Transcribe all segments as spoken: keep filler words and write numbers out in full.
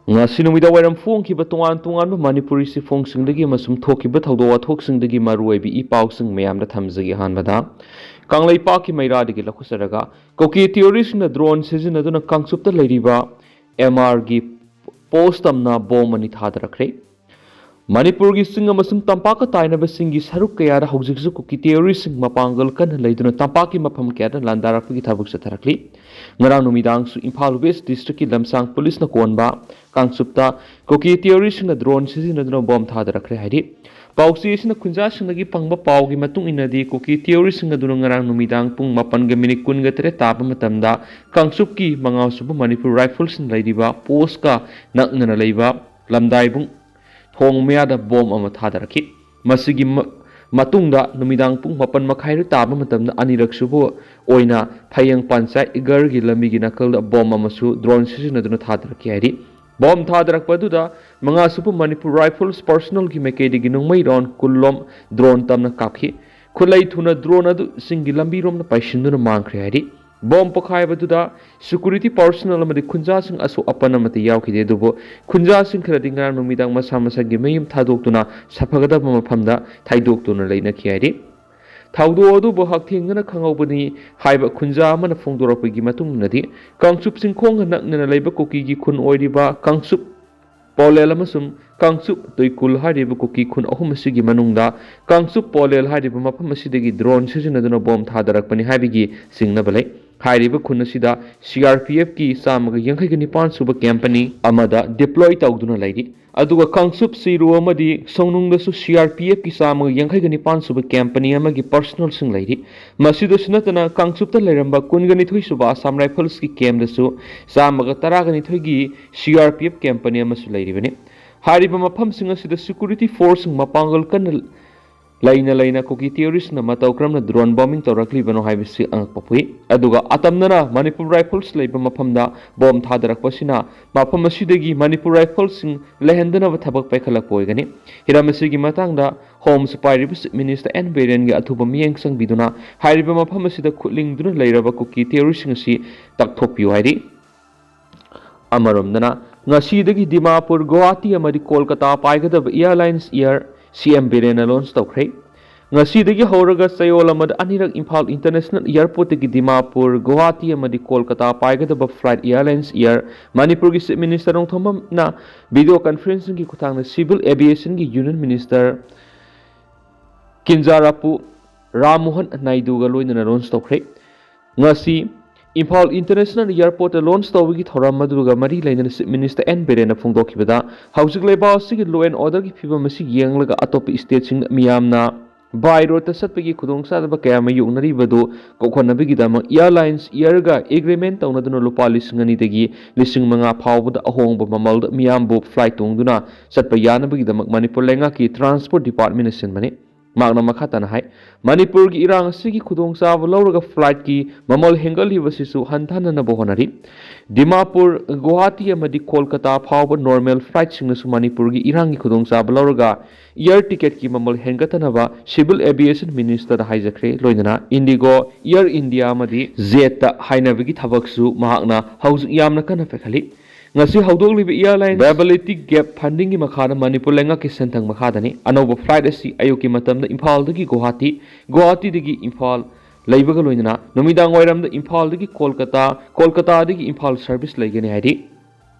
ꯉꯁꯤ ꯅꯨꯃꯤꯗꯥꯡ ꯋꯥꯏꯔꯝ ꯐꯣꯡꯈꯤꯕ ꯇꯣꯉꯥꯟ ꯇꯣꯉꯥꯟꯕ ꯃꯅꯤꯄꯨꯔꯤ ꯆꯦꯐꯣꯡꯁꯤꯡꯗꯒꯤ ꯑꯃꯁꯨꯡ ꯊꯣꯛꯈꯤꯕ ꯊꯧꯗꯣꯛ ꯋꯥꯊꯣꯛꯁꯤꯡꯗꯒꯤ ꯃꯔꯨꯑꯣꯏꯕ ꯏ ꯄꯥꯎꯁꯤꯡ ꯃꯌꯥꯝꯗ ꯊꯝꯖꯒꯦ꯫ ꯑꯍꯥꯟꯕꯗ, ꯀꯪꯂꯩꯄꯥꯛꯀꯤ ꯃꯩꯔꯥꯗꯒꯤ ꯂꯧꯈꯠꯆꯔꯒ, ꯀꯨꯀꯤ ꯇꯦꯔꯣꯔꯤꯁꯁꯤꯡꯅ ꯗ꯭ꯔꯣꯟ ꯁꯤꯖꯤꯟꯅꯗꯨꯅ ꯀꯥꯡꯆꯨꯞꯇ ꯂꯩꯔꯤꯕ ꯑꯦꯝ ꯑꯥꯔꯒꯤ ꯄꯣꯁ ꯇꯝꯅ ꯕꯣꯝ ꯑꯅꯤ ꯊꯥꯗꯔꯛꯈ꯭ꯔꯦ꯫ ꯃꯅꯤꯄꯨꯔꯒꯤ ꯆꯤꯡ ꯑꯃꯁꯨꯡ ꯇꯝꯄꯥꯛꯀ ꯇꯥꯏꯅꯕꯁꯤꯡꯒꯤ ꯁꯔꯨꯛ ꯀꯌꯥꯗ ꯍꯧꯖꯤꯛꯁꯨ ꯀꯨꯀꯤ ꯇꯦꯔꯣꯔꯤꯁꯁꯤꯡ ꯃꯄꯥꯡꯒꯜ ꯀꯟꯅ ꯂꯩꯗꯨꯅ ꯇꯝꯄꯥꯛꯀꯤ ꯃꯐꯝ ꯀꯌꯥꯗ ꯂꯥꯟꯗꯥꯔꯛꯄꯒꯤ ꯊꯕꯛ ꯆꯠꯊꯔꯛꯂꯤ꯫ ꯉꯔꯥꯡ ꯅꯨꯃꯤꯗꯥꯡꯁꯨ ꯏꯝꯐꯥꯜ ꯋꯦꯁ ꯗꯤꯁꯇ꯭ꯔꯤꯛꯀꯤ ꯂꯝꯁꯥꯡ ꯄꯨꯂꯤꯁꯅ ꯀꯣꯟꯕ ꯀꯥꯡꯆꯨꯞꯇ ꯀꯨꯀꯤ ꯇꯦꯔꯣꯔꯤꯁꯁꯤꯡꯅ ꯗ꯭ꯔꯣꯟ ꯁꯤꯖꯤꯟꯅꯗꯨꯅ ꯕꯣꯝ ꯊꯥꯗꯔꯛꯈ꯭ꯔꯦ ꯍꯥꯏꯔꯤ꯫ ꯄꯥꯎꯆꯦ ꯑꯁꯤꯅ ꯈꯨꯟꯖꯥꯁꯤꯡꯗꯒꯤ ꯐꯪꯕ ꯄꯥꯎꯒꯤ ꯃꯇꯨꯡ ꯏꯟꯅꯗꯤ, ꯀꯨꯀꯤ ꯇꯦꯔꯣꯔꯤꯁꯁꯤꯡ ꯑꯗꯨꯅ ꯉꯔꯥꯡ ꯅꯨꯃꯤꯗꯥꯡ ꯄꯨꯡ ꯃꯥꯄꯟꯒ ꯃꯤꯅꯤꯠ ꯀꯨꯟꯒ ꯇꯔꯦꯠ ꯇꯥꯕ ꯃꯇꯝꯗ ꯀꯥꯡꯆꯨꯞꯀꯤ ꯃꯉꯥꯁꯨꯕ ꯃꯅꯤꯄꯨꯔ ꯔꯥꯏꯐꯜꯁꯅ ꯂꯩꯔꯤꯕ ꯄꯣꯁꯀ ꯅꯛꯅꯅ ꯂꯩꯕ ꯂꯝꯗꯥꯏꯕꯨꯡ ꯊꯣꯡ ꯃꯌꯥꯗ ꯕꯣꯝ ꯑꯃ ꯊꯥꯗꯔꯛꯈꯤ꯫ ꯃꯁꯤꯒꯤ ꯃ-, ꯃꯇꯨꯡꯗ ꯅꯨꯃꯤꯗꯥꯡ ꯄꯨꯡ ꯃꯥꯄꯟ ꯃꯈꯥꯏ ꯇꯥꯕ ꯃꯇꯝꯗ ꯑꯅꯤꯔꯛꯁꯨꯕ ꯑꯣꯏꯅ ꯐꯌꯦꯡ ꯄꯟꯆꯥꯌꯠ ꯏꯒꯔꯒꯤ ꯂꯝꯕꯤꯒꯤ ꯅꯥꯀꯜꯗ ꯕꯣꯝ ꯑꯃꯁꯨ ꯗ꯭ꯔꯣꯟ ꯁꯤꯖꯤꯟꯅꯗꯨꯅ ꯊꯥꯗꯔꯛꯈꯤ ꯍꯥꯏꯔꯤ꯫ ꯕꯣꯝ ꯊꯥꯗꯔꯛꯄ ꯑꯗꯨꯗ ꯃꯉꯥꯁꯨꯕ ꯃꯅꯤꯄꯨꯔ ꯔꯥꯏꯐꯜꯁ ꯄꯔꯁꯣꯅꯦꯜꯒꯤ ꯃꯥꯏꯀꯩꯗꯒꯤ ꯅꯣꯡꯃꯩꯔꯣꯟ ꯀꯨꯟꯂꯣꯝ ꯗ꯭ꯔꯣꯟ ꯇꯝꯅ ꯀꯥꯞꯈꯤ꯫ ꯈꯨꯠꯂꯩ ꯊꯨꯅ ꯗ꯭ꯔꯣꯟ ꯑꯗꯨ ꯆꯤꯡꯒꯤ ꯂꯝꯕꯤꯔꯣꯝꯗ ꯄꯥꯏꯁꯤꯟꯗꯨꯅ ꯃꯥꯡꯈ꯭ꯔꯦ ꯍꯥꯏꯔꯤ꯫ ꯕꯣꯝ ꯄꯣꯈꯥꯏꯕꯗꯨꯗ ꯁꯦꯀ꯭ꯌꯨꯔꯤꯇꯤ ꯄꯔꯁꯣꯅꯦꯜ ꯑꯃꯗꯤ ꯈꯨꯟꯖꯥꯁꯤꯡ ꯑꯁꯣꯛ ꯑꯄꯟ ꯑꯃꯠꯇ ꯌꯥꯎꯈꯤꯗꯦ, ꯑꯗꯨꯕꯨ ꯈꯨꯟꯖꯥꯁꯤꯡ ꯈꯔꯗꯤ ꯉꯔꯥꯡ ꯅꯨꯃꯤꯗꯥꯡ ꯃꯁꯥ ꯃꯁꯥꯒꯤ ꯃꯌꯨꯝ ꯊꯥꯗꯣꯛꯇꯨꯅ ꯁꯥꯐꯒꯗꯕ ꯃꯐꯝꯗ ꯊꯩꯗꯣꯛꯇꯨꯅ ꯂꯩꯅꯈꯤ ꯍꯥꯏꯔꯤ꯫ ꯊꯧꯗꯣꯛ ꯑꯗꯨꯕꯨ ꯍꯛꯊꯦꯡꯅꯅ ꯈꯪꯍꯧꯕꯅꯤ ꯍꯥꯏꯕ ꯈꯨꯟꯖꯥ ꯑꯃꯅ ꯐꯣꯡꯗꯣꯔꯛꯄꯒꯤ ꯃꯇꯨꯡ ꯏꯟꯅꯗꯤ, ꯀꯥꯡꯆꯨꯞ ꯆꯤꯡꯈꯣꯡꯒ ꯅꯛꯅꯅ ꯂꯩꯕ ꯀꯨꯀꯤꯒꯤ ꯈꯨꯟ ꯑꯣꯏꯔꯤꯕ ꯀꯥꯡꯆꯨꯞ ꯄꯣꯂꯦꯜ ꯑꯃꯁꯨꯡ ꯀꯥꯡꯆꯨꯞ ꯇꯨꯏꯀꯨꯜ ꯍꯥꯏꯔꯤꯕ ꯀꯨꯀꯤ ꯈꯨꯟ ꯑꯍꯨꯝ ꯑꯁꯤꯒꯤ ꯃꯅꯨꯡꯗ ꯀꯥꯡꯆꯨꯞ ꯄꯣꯂꯦꯜ ꯍꯥꯏꯔꯤꯕ ꯃꯐꯝ ꯑꯁꯤꯗꯒꯤ ꯗ꯭ꯔꯣꯟ ꯁꯤꯖꯤꯟꯅꯗꯨꯅ ꯕꯣꯝ ꯊꯥꯗꯔꯛꯄꯅꯤ ꯍꯥꯏꯕꯒꯤ ꯆꯤꯡꯅꯕ ꯂꯩ꯫ ꯍꯥꯏꯔꯤꯕ ꯈꯨꯟ ꯑꯁꯤꯗ ꯁꯤ ꯑꯥꯔ ꯄꯤ ꯑꯦꯐꯀꯤ ꯆꯥꯝꯃꯒ ꯌꯥꯡꯈꯩꯒ ꯅꯤꯄꯥꯟ ꯁꯨꯕ ꯀꯦꯝꯄꯅꯤ ꯑꯃꯗ ꯗꯤꯄ꯭ꯂꯣꯏ ꯇꯧꯗꯨꯅ ꯂꯩꯔꯤ꯫ ꯑꯗꯨꯒ ꯀꯥꯡꯆꯨꯞ ꯁꯤꯔꯨ ꯑꯃꯗꯤ ꯁꯣꯡꯅꯨꯡꯗꯁꯨ ꯁꯤ ꯑꯥꯔ ꯄꯤ ꯑꯦꯐꯀꯤ ꯆꯥꯝꯃꯒ ꯌꯥꯡꯈꯩꯒ ꯅꯤꯄꯥꯟ ꯁꯨꯕ ꯀꯦꯝꯄꯅꯤ ꯑꯃꯒꯤ ꯄꯔꯁꯣꯅꯦꯜꯁꯤꯡ ꯂꯩꯔꯤ꯫ ꯃꯁꯤꯗꯁꯨ ꯅꯠꯇꯅ ꯀꯥꯡꯆꯨꯞꯇ ꯂꯩꯔꯝꯕ ꯀꯨꯟꯒ ꯅꯤꯊꯣꯏ ꯁꯨꯕ ꯑꯁꯥꯝ ꯔꯥꯏꯐꯜꯁꯀꯤ ꯀꯦꯝꯗꯁꯨ ꯆꯥꯝꯃꯒ ꯇꯔꯥꯒ ꯅꯤꯊꯣꯏꯒꯤ ꯁꯤ ꯑꯥꯔ ꯄꯤ ꯑꯦꯐ ꯀꯦꯝꯄꯅꯤ ꯑꯃꯁꯨ ꯂꯩꯔꯤꯕꯅꯤ꯫ ꯍꯥꯏꯔꯤꯕ ꯃꯐꯝꯁꯤꯡ ꯑꯁꯤꯗ ꯁꯦꯀ꯭ꯌꯨꯔꯤꯇꯤ ꯐꯣꯔꯁꯁꯤꯡ ꯃꯄꯥꯡꯒꯜ ꯀꯟꯅ ꯂꯩꯅ ꯂꯩꯅ ꯀꯨꯀꯤ ꯇꯦꯔꯣꯔꯤꯁꯅ ꯃꯇꯧ ꯀꯔꯝꯅ ꯗ꯭ꯔꯣꯟ ꯕꯣꯝꯕꯤꯡ ꯇꯧꯔꯛꯂꯤꯕꯅꯣ ꯍꯥꯏꯕꯁꯤ ꯑꯉꯛꯄ ꯄꯣꯛꯏ꯫ ꯑꯗꯨꯒ ꯑꯇꯝꯅꯅ ꯃꯅꯤꯄꯨꯔ ꯔꯥꯏꯐꯜꯁ ꯂꯩꯕ ꯃꯐꯝꯗ ꯕꯣꯝ ꯊꯥꯗꯔꯛꯄꯁꯤꯅ ꯃꯐꯝ ꯑꯁꯤꯗꯒꯤ ꯃꯅꯤꯄꯨꯔ ꯔꯥꯏꯐꯜꯁꯤꯡ ꯂꯩꯍꯟꯗꯅꯕ ꯊꯕꯛ ꯄꯥꯏꯈꯠꯂꯛꯄ ꯑꯣꯏꯒꯅꯤ꯫ ꯍꯤꯔꯝ ꯑꯁꯤꯒꯤ ꯃꯇꯥꯡꯗ ꯍꯣꯝꯁ ꯄꯥꯏꯔꯤꯕ ꯆꯤꯐ ꯃꯤꯅꯤꯁꯇꯔ ꯑꯦꯟ ꯕꯤꯔꯦꯟꯒꯤ ꯑꯊꯨꯕ ꯃꯤꯠꯌꯦꯡ ꯆꯪꯕꯤꯗꯨꯅ ꯍꯥꯏꯔꯤꯕ ꯃꯐꯝ ꯑꯁꯤꯗ ꯈꯨꯠꯂꯤꯡꯗꯨꯅ ꯂꯩꯔꯕ ꯀꯨꯀꯤ ꯇꯦꯔꯣꯔꯤꯁꯁꯤꯡ ꯑꯁꯤ ꯇꯛꯊꯣꯛꯄꯤꯌꯨ ꯍꯥꯏꯔꯤ꯫ ꯑꯃꯔꯣꯝꯗꯅ ꯉꯁꯤꯗꯒꯤ ꯗꯤꯃꯥꯄꯨꯔ, ꯒꯨꯋꯥꯍꯥꯇꯤ ꯑꯃꯗꯤ ꯀꯣꯜꯀꯇꯥ ꯄꯥꯏꯒꯗꯕ Airlines Air C M ꯕꯤꯔꯦꯟꯅ launch ꯇꯧꯈ꯭ꯔꯦ꯫ ꯉꯁꯤꯗꯒꯤ ꯍꯧꯔꯒ ꯆꯌꯣꯜ ꯑꯃꯗ ꯑꯅꯤꯔꯛ ꯏꯝꯐꯥꯜ International Airportꯇꯒꯤ ꯗꯤꯃꯥꯄꯨꯔ, ꯒꯨꯋꯥꯍꯥꯇꯤ ꯑꯃꯗꯤ ꯀꯣꯜꯀꯇꯥ ꯄꯥꯏꯒꯗꯕ flight Airlines Air ꯃꯅꯤꯄꯨꯔꯒꯤ Chief Minister ꯅꯣꯡꯊꯣꯝꯕꯝꯅ video conferencingꯒꯤ ꯈꯨꯠꯊꯥꯡꯗ Civil Aviationꯒꯤ Union Minister ꯀꯤꯟꯖꯥꯔꯥꯄꯨ ꯔꯥꯝꯃꯣꯍꯟ ꯅꯥꯏꯗꯨꯒ ꯂꯣꯏꯅꯅ launch ꯇꯧꯈ꯭ꯔꯦ꯫ ꯉꯁꯤ ꯏꯝꯐꯥꯜ International Airportꯇ launch ꯇꯧꯕꯒꯤ ꯊꯧꯔꯝ ꯑꯗꯨꯒ ꯃꯔꯤ ꯂꯩꯅꯅ Chief Minister N ꯕꯤꯔꯦꯟꯅ ꯐꯣꯡꯗꯣꯛꯈꯤꯕꯗ, ꯍꯧꯖꯤꯛ ꯂꯩꯕꯥꯛ ꯑꯁꯤꯒꯤ law and orderꯒꯤ ꯐꯤꯕꯝ ꯑꯁꯤ ꯌꯦꯡꯂꯒ ꯑꯇꯣꯞꯄ stateꯁꯤꯡꯗ ꯃꯤꯌꯥꯝꯅ by roadꯇ ꯆꯠꯄꯒꯤ ꯈꯨꯗꯣꯡꯆꯥꯗꯕ ꯀꯌꯥ ꯃꯥꯌꯣꯛꯅꯔꯤꯕꯗꯨ ꯀꯣꯛꯍꯟꯅꯕꯒꯤꯗꯃꯛ Airlines Airꯒ agreement ꯇꯧꯅꯗꯨꯅ ꯂꯨꯄꯥ ꯂꯤꯁꯤꯡ ꯑꯅꯤꯗꯒꯤ ꯂꯤꯁꯤꯡ ꯃꯉꯥ ꯐꯥꯎꯕꯗ ꯑꯍꯣꯡꯕ ꯃꯃꯜꯗ ꯃꯤꯌꯥꯝꯕꯨ flight ꯇꯣꯡꯗꯨꯅ ꯆꯠꯄ ꯌꯥꯅꯕꯒꯤꯗꯃꯛ ꯃꯅꯤꯄꯨꯔ ꯂꯩꯉꯥꯛꯀꯤ Transport Departmentꯅ ꯁꯤꯟꯕꯅꯤ꯫ ꯃꯍꯥꯛꯅ ꯃꯈꯥ ꯇꯥꯅ ꯍꯥꯏ, ꯃꯅꯤꯄꯨꯔꯒꯤ ꯏꯔꯥꯡ ꯑꯁꯤꯒꯤ ꯈꯨꯗꯣꯡꯆꯥꯕ ꯂꯧꯔꯒ flightꯀꯤ ꯃꯃꯜ ꯍꯦꯟꯒꯠꯂꯤꯕꯁꯤꯁꯨ ꯍꯟꯊꯍꯟꯅꯕ ꯍꯣꯠꯅꯔꯤ꯫ ꯗꯤꯃꯥꯄꯨꯔ, ꯒꯨꯋꯥꯍꯥꯇꯤ ꯑꯃꯗꯤ ꯀꯣꯜꯀꯇꯥ ꯐꯥꯎꯕ normal flightꯁꯤꯡꯅꯁꯨ ꯃꯅꯤꯄꯨꯔꯒꯤ ꯏꯔꯥꯡꯒꯤ ꯈꯨꯗꯣꯡꯆꯥꯕ ꯂꯧꯔꯒ air ticketꯀꯤ ꯃꯃꯜ ꯍꯦꯟꯒꯠꯍꯟꯅꯕ Civil Aviation Ministerꯗ ꯍꯥꯏꯖꯈ꯭ꯔꯦ꯫ ꯂꯣꯏꯅꯅ IndiGo, Air India ꯑꯃꯗꯤ Jetꯇ ꯍꯥꯏꯅꯕꯒꯤ ꯊꯕꯛꯁꯨ ꯃꯍꯥꯛꯅ ꯍꯧꯖꯤꯛ ꯌꯥꯝꯅ ꯀꯟꯅ ꯄꯥꯏꯈꯠꯂꯤ꯫ ꯉꯁꯤ ꯍꯧꯗꯣꯛꯂꯤꯕ Airline Viability Gap Fundingꯒꯤ ꯃꯈꯥꯗ ꯃꯅꯤꯄꯨꯔ ꯂꯩꯉꯥꯛꯀꯤ ꯁꯦꯟꯊꯪ ꯃꯈꯥꯗꯅꯤ꯫ ꯑꯅꯧꯕ flight ꯑꯁꯤ ꯑꯌꯨꯛꯀꯤ ꯃꯇꯝꯗ ꯏꯝꯐꯥꯜꯗꯒꯤ ꯒꯨꯋꯥꯍꯥꯇꯤ, ꯒꯨꯋꯥꯍꯥꯇꯤꯗꯒꯤ ꯏꯝꯐꯥꯜ ꯂꯩꯕꯒ ꯂꯣꯏꯅꯅ ꯅꯨꯃꯤꯗꯥꯡ ꯋꯥꯏꯔꯝꯗ ꯏꯝꯐꯥꯜꯗꯒꯤ ꯀꯣꯜꯀꯇꯥ, ꯀꯣꯜꯀꯇꯥꯗꯒꯤ ꯏꯝꯐꯥꯜ service ꯂꯩꯒꯅꯤ ꯍꯥꯏꯔꯤ꯫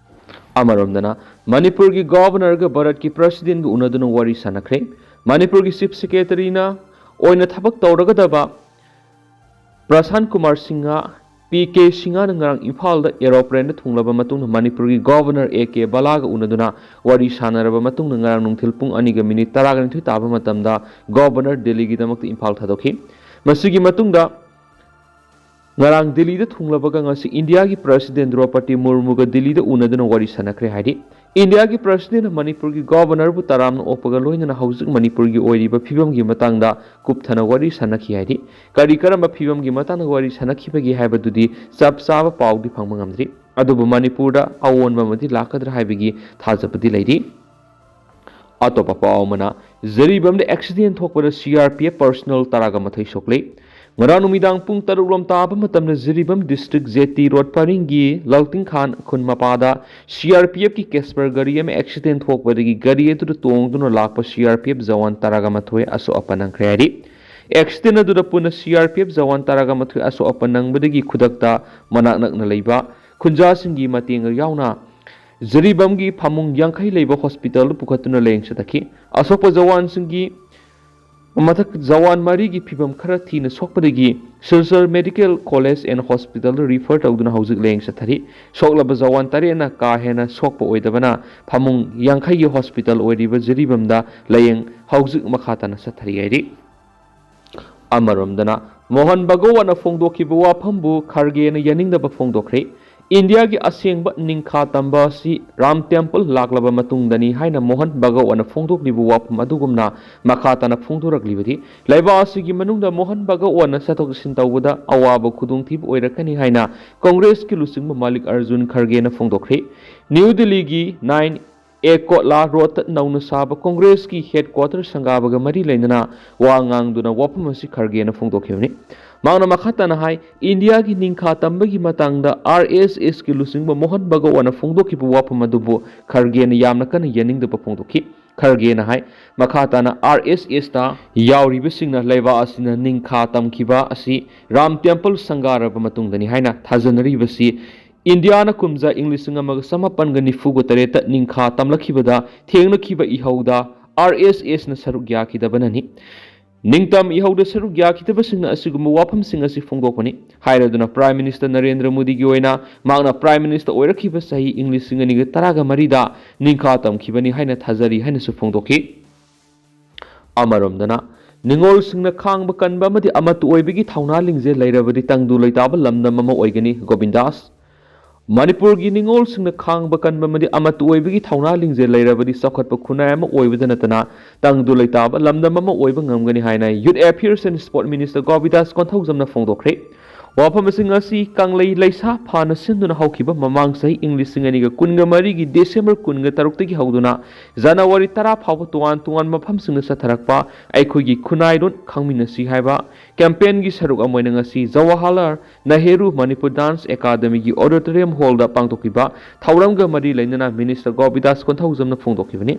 ꯑꯃꯔꯣꯝꯗꯅ ꯃꯅꯤꯄꯨꯔꯒꯤ Governorꯒ ꯚꯥꯔꯠꯀꯤ Presidentꯒ ꯎꯅꯗꯨꯅ ꯋꯥꯔꯤ ꯁꯥꯟꯅꯈ꯭ꯔꯦ꯫ ꯃꯅꯤꯄꯨꯔꯒꯤ Chief Secretaryꯅ ꯑꯣꯏꯅ ꯊꯕꯛ ꯇꯧꯔꯒꯗꯕ ꯄ꯭ꯔꯁꯥꯟ ꯀꯨꯃꯥꯔ ꯁꯤꯡꯍ, ꯄꯤ ꯀꯦ ꯁꯤꯡꯍꯅ ꯉꯔꯥꯡ ꯏꯝꯐꯥꯜꯗ aeroplaneꯗ ꯊꯨꯡꯂꯕ ꯃꯇꯨꯡꯗ ꯃꯅꯤꯄꯨꯔꯒꯤ Governor ꯑꯦ ꯀꯦ ꯕꯂꯥꯒ ꯎꯅꯗꯨꯅ ꯋꯥꯔꯤ ꯁꯥꯟꯅꯔꯕ ꯃꯇꯨꯡꯗ ꯉꯔꯥꯡ ꯅꯨꯡꯊꯤꯜ ꯄꯨꯡ ꯑꯅꯤꯒ ꯃꯤꯅꯤꯠ ꯇꯔꯥꯅꯤꯊꯣꯏ ꯇꯥꯕ ꯃꯇꯝꯗ Governor ꯗꯦꯜꯂꯤꯒꯤꯗꯃꯛꯇ ꯏꯝꯐꯥꯜ ꯊꯥꯗꯣꯛꯈꯤ꯫ ꯃꯁꯤꯒꯤ ꯃꯇꯨꯡꯗ ꯉꯔꯥꯡ ꯗꯤꯜꯂꯤꯗ ꯊꯨꯡꯂꯕꯒ ꯉꯁꯤ ꯏꯟꯗꯤꯌꯥꯒꯤ President ꯗ꯭ꯔꯧꯄꯗꯤ ꯃꯨꯔꯃꯨꯒ ꯗꯤꯜꯂꯤꯗ ꯎꯅꯗꯨꯅ ꯋꯥꯔꯤ ꯁꯥꯟꯅꯈ꯭ꯔꯦ ꯍꯥꯏꯔꯤ꯫ ꯏꯟꯗꯤꯌꯥꯒꯤ Presidentꯅ ꯃꯅꯤꯄꯨꯔꯒꯤ Governorꯕꯨ ꯇꯔꯥꯝꯅ ꯑꯣꯛꯄꯒ ꯂꯣꯏꯅꯅ ꯍꯧꯖꯤꯛ ꯃꯅꯤꯄꯨꯔꯒꯤ ꯑꯣꯏꯔꯤꯕ ꯐꯤꯕꯝꯒꯤ ꯃꯇꯥꯡꯗ ꯀꯨꯞꯊꯅ ꯋꯥꯔꯤ ꯁꯥꯟꯅꯈꯤ ꯍꯥꯏꯔꯤ꯫ ꯀꯔꯤ ꯀꯔꯝꯕ ꯐꯤꯕꯝꯒꯤ ꯃꯇꯥꯡꯗ ꯋꯥꯔꯤ ꯁꯥꯟꯅꯈꯤꯕꯒꯦ ꯍꯥꯏꯕꯗꯨꯗꯤ ꯆꯞ ꯆꯥꯕ ꯄꯥꯎꯗꯤ ꯐꯪꯕ ꯉꯝꯗ꯭ꯔꯤ꯫ ꯑꯗꯨꯕꯨ ꯃꯅꯤꯄꯨꯔꯗ ꯑꯑꯣꯟꯕ ꯑꯃꯗꯤ ꯂꯥꯛꯀꯗ꯭ꯔꯥ ꯍꯥꯏꯕꯒꯤ ꯊꯥꯖꯕꯗꯤ ꯂꯩꯔꯤ꯫ ꯑꯇꯣꯞꯄ ꯄꯥꯎ ꯑꯃꯅ, ꯖꯤꯔꯤꯕꯥꯝꯗ accident ꯊꯣꯛꯄꯗ C R P F personnel ꯇꯔꯥꯒ ꯃꯥꯊꯣꯏ ꯁꯣꯛꯂꯦ꯫ ꯉꯔꯥꯡ ꯅꯨꯃꯤꯗꯥꯡ ꯄꯨꯡ ꯇꯔꯨꯛ ꯂꯣꯝ ꯇꯥꯕ ꯃꯇꯝꯗ ꯖꯤꯔꯤꯕꯥꯝ ꯗꯤꯁꯇ꯭ꯔꯤꯛ ꯖꯦꯇꯤ ꯔꯣꯗ ꯄꯔꯤꯡꯒꯤ ꯂꯥꯜꯇꯤꯡꯈꯥꯟ ꯈꯨꯟ ꯃꯄꯥꯗ ꯁꯤ ꯑꯥꯔ ꯄꯤ ꯑꯦꯐꯀꯤ ꯀꯦꯁꯄꯔ ꯒꯥꯔꯤ ꯑꯃ ꯑꯦꯛꯁꯤꯗꯦꯟ ꯊꯣꯛꯄꯗꯒꯤ ꯒꯥꯔꯤ ꯑꯗꯨꯗ ꯇꯣꯡꯗꯨꯅ ꯂꯥꯛꯄ C R P F Jawan ꯇꯔꯥꯒ ꯃꯥꯊꯣꯏ ꯑꯁꯣꯛ ꯑꯄꯟ ꯅꯪꯈ꯭ꯔꯦ ꯍꯥꯏꯔꯤ꯫ ꯑꯦꯛꯁꯤꯗꯦꯟ ꯑꯗꯨꯗ ꯄꯨꯟꯅ C R P F Jawan ꯇꯔꯥꯒ ꯃꯥꯊꯣꯏ ꯑꯁꯣꯛ ꯑꯄꯟ ꯅꯪꯕꯗꯒꯤ ꯈꯨꯗꯛꯇ ꯃꯅꯥꯛ ꯅꯛꯅ ꯂꯩꯕ ꯈꯨꯟꯖꯥꯁꯤꯡꯒꯤ ꯃꯇꯦꯡꯒ ꯌꯥꯎꯅ ꯖꯤꯔꯤꯕꯥꯝꯒꯤ ꯐꯃꯨꯡ ꯌꯥꯡꯈꯩ ꯂꯩꯕ ꯍꯣꯁꯄꯤꯇꯥꯜꯗ ꯄꯨꯈꯠꯇꯨꯅ ꯂꯥꯌꯦꯡ ꯆꯠꯊꯈꯤ꯫ ꯑꯁꯣꯛꯄ ꯖꯋꯥꯟꯁꯤꯡꯒꯤ ꯃꯊꯛ ꯖꯋꯥꯟ ꯃꯔꯤꯒꯤ ꯐꯤꯕꯝ ꯈꯔ ꯊꯤꯅ ꯁꯣꯛꯄꯗꯒꯤ ꯁꯤꯜꯆꯔ ꯃꯦꯗꯤꯀꯦꯜ ꯀꯣꯂꯦꯖ ꯑꯦꯟ ꯍꯣꯁꯄꯤꯇꯥꯜꯗ ꯔꯤꯐꯔ ꯇꯧꯗꯨꯅ ꯍꯧꯖꯤꯛ ꯂꯥꯌꯦꯡ ꯆꯠꯊꯔꯤ꯫ ꯁꯣꯛꯂꯕ ꯖꯋꯥꯟ ꯇꯔꯦꯠꯅ ꯀꯥ ꯍꯦꯟꯅ ꯁꯣꯛꯄ ꯑꯣꯏꯗꯕꯅ ꯐꯃꯨꯡ ꯌꯥꯡꯈꯩꯒꯤ ꯍꯣꯁꯄꯤꯇꯥꯜ ꯑꯣꯏꯔꯤꯕ ꯖꯤꯔꯤꯕꯥꯝꯗ ꯂꯥꯌꯦꯡ ꯍꯧꯖꯤꯛ ꯃꯈꯥ ꯇꯥꯅ ꯆꯠꯊꯔꯤ ꯍꯥꯏꯔꯤ꯫ ꯑꯃꯔꯣꯝꯗꯅ ꯃꯣꯍꯟ ꯚꯒꯋꯥꯟꯅ ꯐꯣꯡꯗꯣꯛꯈꯤꯕ ꯋꯥꯐꯝꯕꯨ ꯈꯔꯒꯦꯅ ꯌꯥꯅꯤꯡꯗꯕ ꯐꯣꯡꯗꯣꯛꯈ꯭ꯔꯦ꯫ ꯏꯟꯗꯤꯌꯥꯒꯤ ꯑꯁꯦꯡꯕ ꯅꯤꯡꯈꯥ ꯇꯝꯕ ꯑꯁꯤ ꯔꯥꯝ ꯇꯦꯝꯄꯜ ꯂꯥꯛꯂꯕ ꯃꯇꯨꯡꯗꯅꯤ ꯍꯥꯏꯅ ꯃꯣꯍꯟ ꯚꯒꯋꯥꯟꯅ ꯐꯣꯡꯗꯣꯛꯂꯤꯕ ꯋꯥꯐꯝ ꯑꯗꯨꯒꯨꯝꯅ ꯃꯈꯥ ꯇꯥꯅ ꯐꯣꯡꯗꯣꯔꯛꯂꯤꯕꯗꯤ, ꯂꯩꯕꯥꯛ ꯑꯁꯤꯒꯤ ꯃꯅꯨꯡꯗ ꯃꯣꯍꯟ ꯚꯒꯋꯥꯟꯅ ꯆꯠꯊꯣꯛ ꯆꯠꯁꯤꯟ ꯇꯧꯕꯗ ꯑꯋꯥꯕ ꯈꯨꯗꯣꯡꯊꯤꯕ ꯑꯣꯏꯔꯛꯀꯅꯤ ꯍꯥꯏꯅ ꯀꯣꯡꯒ꯭ꯔꯦꯁꯀꯤ ꯂꯨꯆꯤꯡꯕ ꯃꯥꯂꯤꯛ ꯑꯔꯖꯨꯟ ꯈꯔꯒꯦꯅ ꯐꯣꯡꯗꯣꯛꯈ꯭ꯔꯦ꯫ ꯅ꯭ꯌꯨ ꯗꯤꯜꯂꯤꯒꯤ ꯅꯥꯏꯟ ꯑꯦ ꯀꯣꯠꯂꯥ ꯔꯣꯗꯇ ꯅꯧꯅ ꯁꯥꯕ ꯀꯣꯡꯒ꯭ꯔꯦꯁꯀꯤ ꯍꯦꯗꯀ꯭ꯋꯥꯇꯔ ꯁꯪꯒꯥꯕꯒ ꯃꯔꯤ ꯂꯩꯅꯅ ꯋꯥ ꯉꯥꯡꯗꯨꯅ ꯋꯥꯐꯝ ꯑꯁꯤ ꯈꯔꯒꯦꯅ ꯐꯣꯡꯗꯣꯛꯈꯤꯕꯅꯤ꯫ ꯃꯍꯥꯛꯅ ꯃꯈꯥ ꯇꯥꯅ ꯍꯥꯏ, ꯏꯟꯗꯤꯌꯥꯒꯤ ꯅꯤꯡꯈꯥ ꯇꯝꯕꯒꯤ ꯃꯇꯥꯡꯗ ꯑꯥꯔ ꯑꯦꯁ ꯑꯦꯁꯀꯤ ꯂꯨꯆꯤꯡꯕ ꯃꯣꯍꯟ ꯚꯒꯋꯥꯟꯅ ꯐꯣꯡꯗꯣꯛꯈꯤꯕ ꯋꯥꯐꯝ ꯑꯗꯨꯕꯨ ꯈꯔꯒꯦꯅ ꯌꯥꯝꯅ ꯀꯟꯅ ꯌꯥꯅꯤꯡꯗꯕ ꯐꯣꯡꯗꯣꯛꯈꯤ꯫ ꯈꯔꯒꯦꯅ ꯍꯥꯏ, ꯃꯈꯥ ꯇꯥꯅ ꯑꯥꯔ ꯑꯦꯁ ꯑꯦꯁꯇ ꯌꯥꯎꯔꯤꯕꯁꯤꯡꯅ ꯂꯩꯕꯥꯛ ꯑꯁꯤꯅ ꯅꯤꯡꯈꯥ ꯇꯝꯈꯤꯕ ꯑꯁꯤ ꯔꯥꯝ ꯇꯦꯝꯄꯜ ꯁꯪꯒꯥꯔꯕ ꯃꯇꯨꯡꯗꯅꯤ ꯍꯥꯏꯅ ꯊꯥꯖꯅꯔꯤꯕꯁꯤ ꯏꯟꯗꯤꯌꯥꯅ ꯀꯨꯝꯖꯥ ꯏꯪ ꯂꯤꯁꯤꯡ ꯑꯃꯒ ꯆꯃꯥꯄꯟꯒ ꯅꯤꯐꯨꯒ ꯇꯔꯦꯠꯇ ꯅꯤꯡꯈꯥ ꯇꯝꯂꯛꯈꯤꯕꯗ ꯊꯦꯡꯅꯈꯤꯕ ꯏꯍꯧꯗ ꯑꯥꯔ ꯑꯦꯁ ꯑꯦꯁꯅ ꯁꯔꯨꯛ ꯌꯥꯈꯤꯗꯕꯅꯅꯤ꯫ ꯅꯤꯡꯇꯝ ꯏꯍꯧꯗ ꯁꯔꯨꯛ ꯌꯥꯈꯤꯗꯕꯁꯤꯡꯅ ꯑꯁꯤꯒꯨꯝꯕ ꯋꯥꯐꯝꯁꯤꯡ ꯑꯁꯤ ꯐꯣꯡꯗꯣꯛꯄꯅꯤ ꯍꯥꯏꯔꯗꯨꯅ ꯄ꯭ꯔꯥꯏꯝ ꯃꯤꯅꯤꯁꯇꯔ ꯅꯔꯦꯟꯗ꯭ꯔ ꯃꯣꯗꯤꯒꯤ ꯑꯣꯏꯅ ꯃꯍꯥꯛꯅ ꯄ꯭ꯔꯥꯏꯝ ꯃꯤꯅꯤꯁꯇꯔ ꯑꯣꯏꯔꯛꯈꯤꯕ ꯆꯍꯤ ꯏꯪ ꯂꯤꯁꯤꯡ ꯑꯅꯤꯒ ꯇꯔꯥꯒ ꯃꯔꯤꯗ ꯅꯤꯡꯈꯥ ꯇꯝꯈꯤꯕꯅꯤ ꯍꯥꯏꯅ ꯊꯥꯖꯔꯤ ꯍꯥꯏꯅꯁꯨ ꯐꯣꯡꯗꯣꯛꯈꯤ꯫ ꯑꯃꯔꯣꯝꯗꯅ ꯅꯤꯡꯉꯣꯜꯁꯤꯡꯅ ꯈꯥꯡꯕ ꯀꯟꯕ ꯑꯃꯗꯤ ꯑꯃꯠꯇ ꯑꯣꯏꯕꯒꯤ ꯊꯧꯅꯥ ꯂꯤꯡꯖꯦꯜ ꯂꯩꯔꯕꯗꯤ ꯇꯪꯗꯨ ꯂꯩꯇꯥꯕ ꯂꯝꯗꯝ ꯑꯃ ꯑꯣꯏꯒꯅꯤ, ꯒꯣꯕꯤꯟꯗꯥꯁ꯫ ꯃꯅꯤꯄꯨꯔꯒꯤ ꯅꯤꯡꯉꯣꯜꯁꯤꯡꯅ ꯈꯥꯡꯕ ꯀꯟꯕ ꯑꯃꯗꯤ ꯑꯃꯠꯇ ꯑꯣꯏꯕꯒꯤ ꯊꯧꯅꯥ ꯂꯤꯡꯖꯦꯜ ꯂꯩꯔꯕꯗꯤ ꯆꯥꯎꯈꯠꯄ ꯈꯨꯟꯅꯥꯏ ꯑꯃ ꯑꯣꯏꯕꯗ ꯅꯠꯇꯅ ꯇꯪꯗꯨ ꯂꯩꯇꯥꯕ ꯂꯝꯗꯝ ꯑꯃ ꯑꯣꯏꯕ ꯉꯝꯒꯅꯤ ꯍꯥꯏꯅ Youth Affairs and Sport Minister ꯒꯣꯕꯤꯟꯗꯥꯁ ꯀꯣꯟꯊꯧꯖꯝꯅ ꯐꯣꯡꯗꯣꯛꯈ꯭ꯔꯦ꯫ ꯋꯥꯐꯝꯁꯤꯡ ꯑꯁꯤ ꯀꯪꯂꯩ ꯂꯩꯁꯥ ꯐꯥꯟꯅ ꯁꯤꯟꯗꯨꯅ ꯍꯧꯈꯤꯕ ꯃꯃꯥꯡ ꯆꯍꯤ ꯏꯪ ꯂꯤꯁꯤꯡ ꯑꯅꯤꯒ ꯀꯨꯟꯒ ꯃꯔꯤꯒꯤ ꯗꯤꯁꯦꯝꯕꯔ ꯀꯨꯟꯒ ꯇꯔꯨꯛꯇꯒꯤ ꯍꯧꯗꯨꯅ ꯖꯅꯋꯥꯔꯤ ꯇꯔꯥ ꯐꯥꯎꯕ ꯇꯣꯉꯥꯟ ꯇꯣꯉꯥꯟꯕ ꯃꯐꯝꯁꯤꯡꯗ ꯆꯠꯊꯔꯛꯄ ꯑꯩꯈꯣꯏꯒꯤ ꯈꯨꯟꯅꯥꯏꯔꯣꯟ ꯈꯪꯃꯤꯟꯅꯁꯤ ꯍꯥꯏꯕ ꯀꯦꯝꯄꯦꯟꯒꯤ ꯁꯔꯨꯛ ꯑꯃ ꯑꯣꯏꯅ ꯉꯁꯤ ꯖꯋꯥꯍꯔꯂꯥꯜ ꯅꯦꯍꯔꯨ ꯃꯅꯤꯄꯨꯔ ꯗꯥꯟꯁ ꯑꯦꯀꯥꯗꯃꯤꯒꯤ ꯑꯣꯗꯤꯇꯣꯔꯤꯌꯝ ꯍꯣꯜꯗ ꯄꯥꯡꯊꯣꯛꯈꯤꯕ ꯊꯧꯔꯝꯒ ꯃꯔꯤ ꯂꯩꯅꯅ ꯃꯤꯅꯤꯁꯇꯔ ꯒꯣꯄꯤꯗꯥꯁ ꯀꯣꯟꯊꯧꯖꯝꯅ ꯐꯣꯡꯗꯣꯛꯈꯤꯕꯅꯤ꯫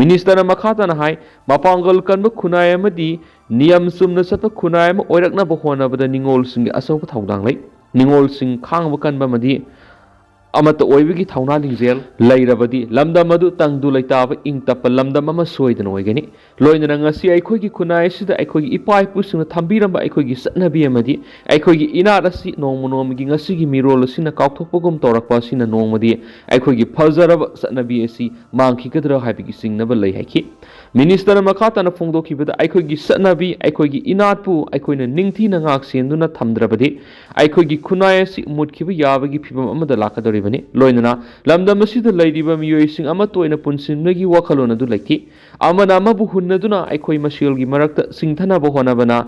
ꯃꯤꯅꯤꯁꯇꯔꯅ ꯃꯈꯥ ꯇꯥꯅ ꯍꯥꯏ, ꯃꯄꯥꯡꯒꯜ ꯀꯟꯕ ꯈꯨꯟꯅꯥꯏ ꯑꯃꯗꯤ ꯅꯤꯌꯝ ꯆꯨꯝꯅ ꯆꯠꯄ ꯈꯨꯟꯅꯥꯏ ꯑꯃ ꯑꯣꯏꯔꯛꯅꯕ ꯍꯣꯠꯅꯕꯗ ꯅꯤꯉꯣꯜꯁꯤꯡꯒꯤ ꯑꯆꯧꯕ ꯊꯧꯗꯥꯡ ꯂꯩ꯫ ꯅꯤꯉꯣꯜꯁꯤꯡ ꯈꯥꯡꯕ ꯀꯟꯕ ꯑꯃꯗꯤ ꯑꯃꯠꯇ ꯑꯣꯏꯕꯒꯤ ꯊꯧꯅꯥ ꯂꯤꯡꯖꯦꯜ ꯂꯩꯔꯕꯗꯤ ꯂꯝꯗꯝ ꯑꯗꯨ ꯇꯪꯗꯨ ꯂꯩꯇꯥꯕ ꯏꯪ ꯇꯞꯄ ꯂꯝꯗꯝ ꯑꯃ ꯁꯣꯏꯗꯅ ꯑꯣꯏꯒꯅꯤ꯫ ꯂꯣꯏꯅꯅ ꯉꯁꯤ ꯑꯩꯈꯣꯏꯒꯤ ꯈꯨꯟꯅꯥꯏ ꯑꯁꯤꯗ ꯑꯩꯈꯣꯏꯒꯤ ꯏꯄꯥ ꯏꯄꯨꯁꯤꯡꯅ ꯊꯝꯕꯤꯔꯝꯕ ꯑꯩꯈꯣꯏꯒꯤ ꯆꯠꯅꯕꯤ ꯑꯃꯗꯤ ꯑꯩꯈꯣꯏꯒꯤ ꯏꯅꯥꯠ ꯑꯁꯤ ꯅꯣꯡꯃ ꯅꯣꯡꯃꯒꯤ ꯉꯁꯤꯒꯤ ꯃꯤꯔꯣꯜ ꯑꯁꯤꯅ ꯀꯥꯎꯊꯣꯛꯄꯒꯨꯝ ꯇꯧꯔꯛꯄ ꯑꯁꯤꯅ ꯅꯣꯡꯃꯗꯤ ꯑꯩꯈꯣꯏꯒꯤ ꯐꯖꯔꯕ ꯆꯠꯅꯕꯤ ꯑꯁꯤ ꯃꯥꯡꯈꯤꯒꯗ꯭ꯔꯥ ꯍꯥꯏꯕꯒꯤ ꯆꯤꯡꯅꯕ ꯂꯩ ꯍꯥꯏꯈꯤ꯫ ꯃꯤꯅꯤꯁꯇꯔꯅ ꯃꯈꯥ ꯇꯥꯅ ꯐꯣꯡꯗꯣꯛꯈꯤꯕꯗ ꯑꯩꯈꯣꯏꯒꯤ ꯆꯠꯅꯕꯤ, ꯑꯩꯈꯣꯏꯒꯤ ꯏꯅꯥꯠꯄꯨ ꯑꯩꯈꯣꯏꯅ ꯅꯤꯡꯊꯤꯅ ꯉꯥꯛ ꯁꯦꯟꯗꯨꯅ ꯊꯝꯗ꯭ꯔꯕꯗꯤ ꯑꯩꯈꯣꯏꯒꯤ ꯈꯨꯟꯅꯥꯏ ꯑꯁꯤ ꯃꯨꯠꯈꯤꯕ ꯌꯥꯕꯒꯤ ꯐꯤꯕꯝ ꯑꯃꯗ ꯂꯥꯛꯀꯗꯧꯔꯤꯕꯅꯤ꯫ ꯂꯣꯏꯅꯅ ꯂꯝꯗꯝ ꯑꯁꯤꯗ ꯂꯩꯔꯤꯕ ꯃꯤꯑꯣꯏꯁꯤꯡ ꯑꯃꯠꯇ ꯑꯣꯏꯅ ꯄꯨꯟꯁꯤꯟꯕꯒꯤ ꯋꯥꯈꯜꯂꯣꯟ ꯑꯗꯨ ꯂꯩꯈꯤ꯫ ꯑꯃꯅ ꯑꯃꯕꯨ ꯍꯨꯟꯅꯗꯨꯅ ꯑꯩꯈꯣꯏ ꯃꯁꯦꯜꯒꯤ ꯃꯔꯛꯇ ꯆꯤꯡꯊꯅꯕ ꯍꯣꯠꯅꯕꯅ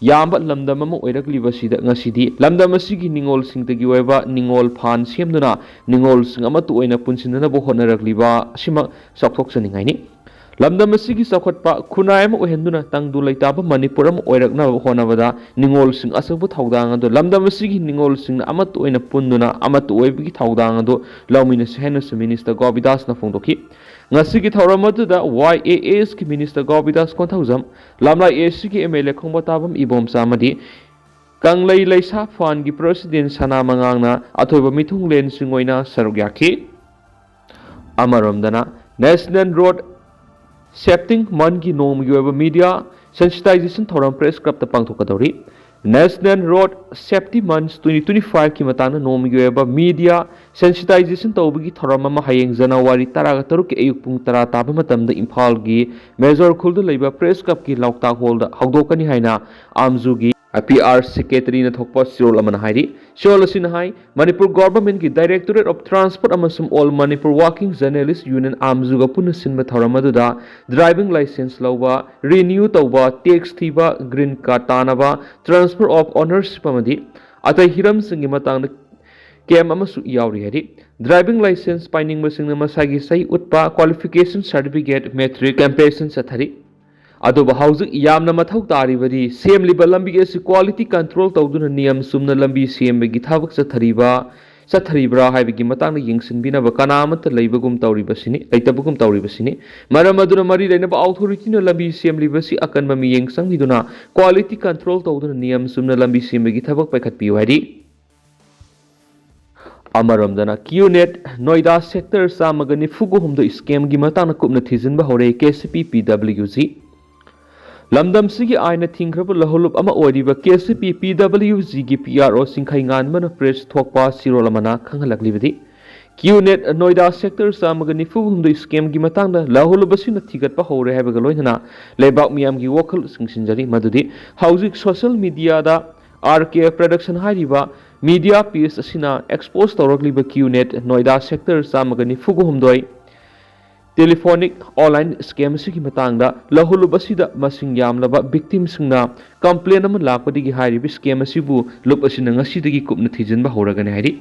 ꯌꯥꯝꯕ ꯂꯝꯗꯝ ꯑꯃ ꯑꯣꯏꯔꯛꯂꯤꯕꯁꯤꯗ ꯉꯁꯤꯗꯤ ꯂꯝꯗꯝ ꯑꯁꯤꯒꯤ ꯅꯤꯉꯣꯜꯁꯤꯡꯇꯒꯤ ꯑꯣꯏꯕ ꯅꯤꯉꯣꯜ ꯐꯥꯟ ꯁꯦꯝꯗꯨꯅ ꯅꯤꯉꯣꯜꯁꯤꯡ ꯑꯃꯠꯇ ꯑꯣꯏꯅ ꯄꯨꯟꯁꯤꯟꯅꯅꯕ ꯍꯣꯠꯅꯔꯛꯂꯤꯕ ꯑꯁꯤꯃꯛ ꯆꯥꯎꯊꯣꯛꯆꯅꯤꯡꯉꯥꯏꯅꯤ꯫ ꯂꯝꯗꯝ ꯑꯁꯤꯒꯤ ꯆꯥꯎꯈꯠꯄ ꯈꯨꯟꯅꯥꯏ ꯑꯃ ꯑꯣꯏꯍꯟꯗꯨꯅ ꯇꯪꯗꯨ ꯂꯩꯇꯥꯕ ꯃꯅꯤꯄꯨꯔ ꯑꯃ ꯑꯣꯏꯔꯛꯅꯕ ꯍꯣꯠꯅꯕꯗ ꯅꯤꯉꯣꯜꯁꯤꯡ ꯑꯆꯧꯕ ꯊꯧꯗꯥꯡ ꯑꯗꯨ ꯂꯝꯗꯝ ꯑꯁꯤꯒꯤ ꯅꯤꯉꯣꯜꯁꯤꯡꯅ ꯑꯃꯠꯇ ꯑꯣꯏꯅ ꯄꯨꯟꯗꯨꯅ ꯑꯃꯠꯇ ꯑꯣꯏꯕꯒꯤ ꯊꯧꯗꯥꯡ ꯑꯗꯨ ꯂꯧꯃꯤꯟꯅꯁꯤ ꯍꯥꯏꯅꯁꯨ ꯃꯤꯅꯤꯁꯇꯔ ꯒꯣꯕꯤꯗꯥꯁꯅ ꯐꯣꯡꯗꯣꯛꯈꯤ꯫ ꯉꯁꯤꯒꯤ ꯊꯧꯔꯝ ꯑꯗꯨꯗ ꯋꯥꯏ ꯑꯦ ꯑꯦꯁꯀꯤ minister ꯒꯣꯕꯤꯗꯥꯁ Konthoujam, ꯂꯝꯂꯥꯏ ꯑꯦꯁꯤꯒꯤ M L A ꯈꯣꯡꯕꯣꯇꯥꯕꯝ Ibomcha ꯑꯃꯗꯤ ꯀꯪꯂꯩ ꯂꯩꯁꯥ ꯐꯥꯟꯒꯤ ꯄ꯭ꯔꯁꯤꯗꯦꯟ ꯁꯅꯥ ꯃꯉꯥꯡꯅ ꯑꯊꯣꯏꯕ ꯃꯤꯊꯨꯡꯂꯦꯟꯁꯤꯡ ꯑꯣꯏꯅ ꯁꯔꯨꯛ ꯌꯥꯈꯤ꯫ ꯑꯃꯔꯣꯝꯗꯅ National Road Safety Monthꯒꯤ ꯅꯣꯡꯃꯒꯤ ꯑꯣꯏꯕ ꯃꯤꯗꯤꯌꯥ ꯁꯦꯟꯁꯤꯇꯥꯏꯖꯦꯁꯟ ꯊꯧꯔꯝ ꯄ꯭ꯔꯦꯁ ꯀ꯭ꯂꯕꯇ ꯄꯥꯡꯊꯣꯛꯀꯗꯧꯔꯤ꯫ National Road Safety Month twenty twenty fiveꯀꯤ ꯃꯇꯥꯡꯗ ꯅꯣꯡꯃꯒꯤ ꯑꯣꯏꯕ ꯃꯤꯗꯤꯌꯥ ꯁꯦꯟꯁꯤꯇꯥꯏꯖꯦꯁꯟ ꯇꯧꯕꯒꯤ ꯊꯧꯔꯝ ꯑꯃ ꯍꯌꯦꯡ ꯖꯅꯋꯥꯔꯤ ꯇꯔꯥꯒ ꯇꯔꯨꯛꯀꯤ ꯑꯌꯨꯛ ꯄꯨꯡ ꯇꯔꯥ ꯇꯥꯕ ꯃꯇꯝꯗ ꯏꯝꯐꯥꯜꯒꯤ ꯃꯦꯖꯣꯔ ꯈꯨꯜꯗ ꯂꯩꯕ ꯄ꯭ꯔꯦꯁ ꯀ꯭ꯂꯕꯀꯤ ꯂꯣꯛꯇꯥꯛ ꯍꯣꯜꯗ ꯍꯧꯗꯣꯛꯀꯅꯤ ꯍꯥꯏꯅ ꯑꯥꯝꯖꯨꯒꯤ ꯄꯤ ꯑꯥꯔ ꯁꯦꯀ꯭ꯔꯦꯇꯔꯤꯅ ꯊꯣꯛꯄ ꯆꯦꯔꯣꯜ ꯑꯃꯅ ꯍꯥꯏꯔꯤ꯫ ꯆꯦꯔꯣꯜ ꯑꯁꯤꯅ ꯍꯥꯏ, ꯃꯅꯤꯄꯨꯔ ꯒꯣꯚꯔꯟꯃꯦꯟꯠꯀꯤ ꯗꯥꯏꯔꯦꯛꯇꯣꯔꯦꯠ ꯑꯣꯐ ꯇ꯭ꯔꯥꯟꯁꯄꯣꯔꯠ ꯑꯃꯁꯨꯡ all Manipur working journalist union ꯑꯥꯝꯖꯨꯒ ꯄꯨꯟꯅ ꯁꯤꯟꯕ ꯊꯧꯔꯝ ꯑꯗꯨꯗ ꯗ꯭ꯔꯥꯏꯚꯤꯡ ꯂꯥꯏꯁꯦꯟꯁ ꯂꯧꯕ, ꯔꯤꯅ꯭ꯌꯨ ꯇꯧꯕ, ꯇꯦꯛꯁ ꯊꯤꯕ, ꯒ꯭ꯔꯤꯟ ꯀꯥꯔꯗ ꯇꯥꯅꯕ, ꯇ꯭ꯔꯥꯟꯁꯐꯔ ꯑꯣꯐ ꯑꯣꯅꯔꯁꯤꯞ ꯑꯃꯗꯤ ꯑꯇꯩ ꯍꯤꯔꯝꯁꯤꯡꯒꯤ ꯃꯇꯥꯡꯗ ꯀꯦꯝ ꯑꯃꯁꯨ ꯌꯥꯎꯔꯤ ꯍꯥꯏꯔꯤ꯫ ꯗ꯭ꯔꯥꯏꯚꯤꯡ ꯂꯥꯏꯁꯦꯟꯁ ꯄꯥꯏꯅꯤꯡꯕꯁꯤꯡꯅ ꯃꯁꯥꯒꯤ ꯁꯍꯤ ꯎꯠꯄ, ꯀ꯭ꯋꯥꯂꯤꯐꯤꯀꯦꯁꯟ ꯁꯥꯔꯇꯤꯐꯤꯀꯦꯠ, ꯃꯦꯇ꯭ꯔꯤꯛ, ꯀꯦꯝꯄꯦꯁꯟ ꯆꯠꯊꯔꯤ꯫ ꯑꯗꯨꯕꯨ ꯍꯧꯖꯤꯛ ꯌꯥꯝꯅ ꯃꯊꯧ ꯇꯥꯔꯤꯕꯗꯤ ꯁꯦꯝꯂꯤꯕ ꯂꯝꯕꯤ ꯑꯁꯤ ꯀ꯭ꯋꯥꯂꯤꯇꯤ ꯀꯟꯇ꯭ꯔꯣꯜ ꯇꯧꯗꯨꯅ ꯅꯤꯌꯝ ꯆꯨꯝꯅ ꯂꯝꯕꯤ ꯁꯦꯝꯕꯒꯤ ꯊꯕꯛ ꯆꯠꯊꯔꯤꯕ, ꯆꯠꯊꯔꯤꯕ꯭ꯔꯥ ꯍꯥꯏꯕꯒꯤ ꯃꯇꯥꯡꯗ ꯌꯦꯡꯁꯤꯟꯕꯤꯅꯕ ꯀꯅꯥ ꯑꯃꯠꯇ ꯂꯩꯕꯒꯨꯝ ꯇꯧꯔꯤꯕꯁꯤꯅꯤ, ꯂꯩꯇꯕꯒꯨꯝ ꯇꯧꯔꯤꯕꯁꯤꯅꯤ꯫ ꯃꯔꯝ ꯑꯗꯨꯅ ꯃꯔꯤ ꯂꯩꯅꯕ ꯑꯣꯊꯣꯔꯤꯇꯤꯅ ꯂꯝꯕꯤ ꯁꯦꯝꯂꯤꯕꯁꯤ ꯑꯀꯟꯕ ꯃꯤꯠꯌꯦꯡ ꯆꯪꯕꯤꯗꯨꯅ ꯀ꯭ꯋꯥꯂꯤꯇꯤ ꯀꯟꯇ꯭ꯔꯣꯜ ꯇꯧꯗꯨꯅ ꯅꯤꯌꯝ ꯆꯨꯝꯅ ꯂꯝꯕꯤ ꯁꯦꯝꯕꯒꯤ ꯊꯕꯛ ꯄꯥꯏꯈꯠꯄꯤꯌꯨ ꯍꯥꯏꯔꯤ꯫ ꯑꯃꯔꯣꯝꯗꯅ ꯀ꯭ꯌꯨꯅꯦꯠ ꯅꯣꯏꯗꯥ ꯁꯦꯛꯇꯔ ꯆꯥꯝꯃꯒ ꯅꯤꯐꯨꯒ ꯍꯨꯝꯗꯣꯏ ꯁ꯭ꯀꯦꯝꯒꯤ ꯃꯇꯥꯡꯗ ꯀꯨꯞꯅ ꯊꯤꯖꯤꯟꯕ ꯍꯧꯔꯦ ꯀꯦ ꯁꯤ ꯄꯤ ꯄꯤ ꯗꯕ꯭ꯂꯤꯎ ꯖꯤ꯫ ꯂꯝꯗꯝꯁꯤꯒꯤ ꯑꯥꯏꯟꯅ ꯊꯤꯡꯈ꯭ꯔꯕ ꯂꯧꯍꯨꯂꯨꯞ ꯑꯃ ꯑꯣꯏꯔꯤꯕ ꯀꯦ ꯁꯤ ꯄꯤ ꯄꯤ ꯗꯕ꯭ꯂꯤꯎ ꯖꯤꯒꯤ ꯄꯤ ꯑꯥꯔ ꯑꯣ ꯆꯤꯡꯈꯩꯉꯥꯟꯕꯅ ꯄ꯭ꯔꯦꯁ ꯊꯣꯛꯄ ꯆꯤꯔꯣꯜ ꯑꯃꯅ ꯈꯪꯍꯜꯂꯛꯂꯤꯕꯗꯤ, ꯀ꯭ꯌꯨꯅꯦꯠ ꯅꯣꯏꯗꯥ ꯁꯦꯛꯇꯔ ꯆꯥꯝꯃꯒ ꯅꯤꯐꯨ ꯍꯨꯝꯗꯣꯏ ꯁ꯭ꯀꯦꯝꯒꯤ ꯃꯇꯥꯡꯗ ꯂꯧꯍꯨꯂꯨꯞ ꯑꯁꯤꯅ ꯊꯤꯒꯠꯄ ꯍꯧꯔꯦ ꯍꯥꯏꯕꯒ ꯂꯣꯏꯅꯅ ꯂꯩꯕꯥꯛ ꯃꯤꯌꯥꯝꯒꯤ ꯋꯥꯈꯜ ꯆꯤꯡꯁꯤꯟꯖꯔꯤ꯫ ꯃꯗꯨꯗꯤ ꯍꯧꯖꯤꯛ ꯁꯣꯁꯤꯌꯦꯜ ꯃꯤꯗꯤꯌꯥꯗ ꯑꯥꯔ ꯀꯦ ꯄ꯭ꯔꯗꯛꯁꯟ ꯍꯥꯏꯔꯤꯕ ꯃꯤꯗꯤꯌꯥ ꯄꯦꯖ ꯑꯁꯤꯅ ꯑꯦꯛꯁꯄꯣꯖ ꯇꯧꯔꯛꯂꯤꯕ ꯀ꯭ꯌꯨꯅꯦꯠ ꯅꯣꯏꯗꯥ ꯁꯦꯛꯇꯔ ꯆꯥꯝꯃꯒ ꯅꯤꯐꯨꯒ ꯍꯨꯝꯗꯣꯏ ꯇꯦꯂꯤꯐꯣꯅꯤꯛ ꯑꯣꯟꯂꯥꯏꯟ ꯁ꯭ꯀꯦꯝ ꯑꯁꯤꯒꯤ ꯃꯇꯥꯡꯗ ꯂꯧꯍꯨꯂꯨꯞ ꯑꯁꯤꯗ ꯃꯁꯤꯡ ꯌꯥꯝꯂꯕ ꯚꯤꯛꯇꯤꯝꯁꯤꯡꯅ ꯀꯝꯄ꯭ꯂꯦꯟ ꯑꯃ ꯂꯥꯛꯄꯗꯒꯤ ꯍꯥꯏꯔꯤꯕ ꯁ꯭ꯀꯦꯝ ꯑꯁꯤꯕꯨ ꯂꯨꯞ ꯑꯁꯤꯅ ꯉꯁꯤꯗꯒꯤ ꯀꯨꯞꯅ ꯊꯤꯖꯤꯟꯕ ꯍꯧꯔꯒꯅꯤ ꯍꯥꯏꯔꯤ꯫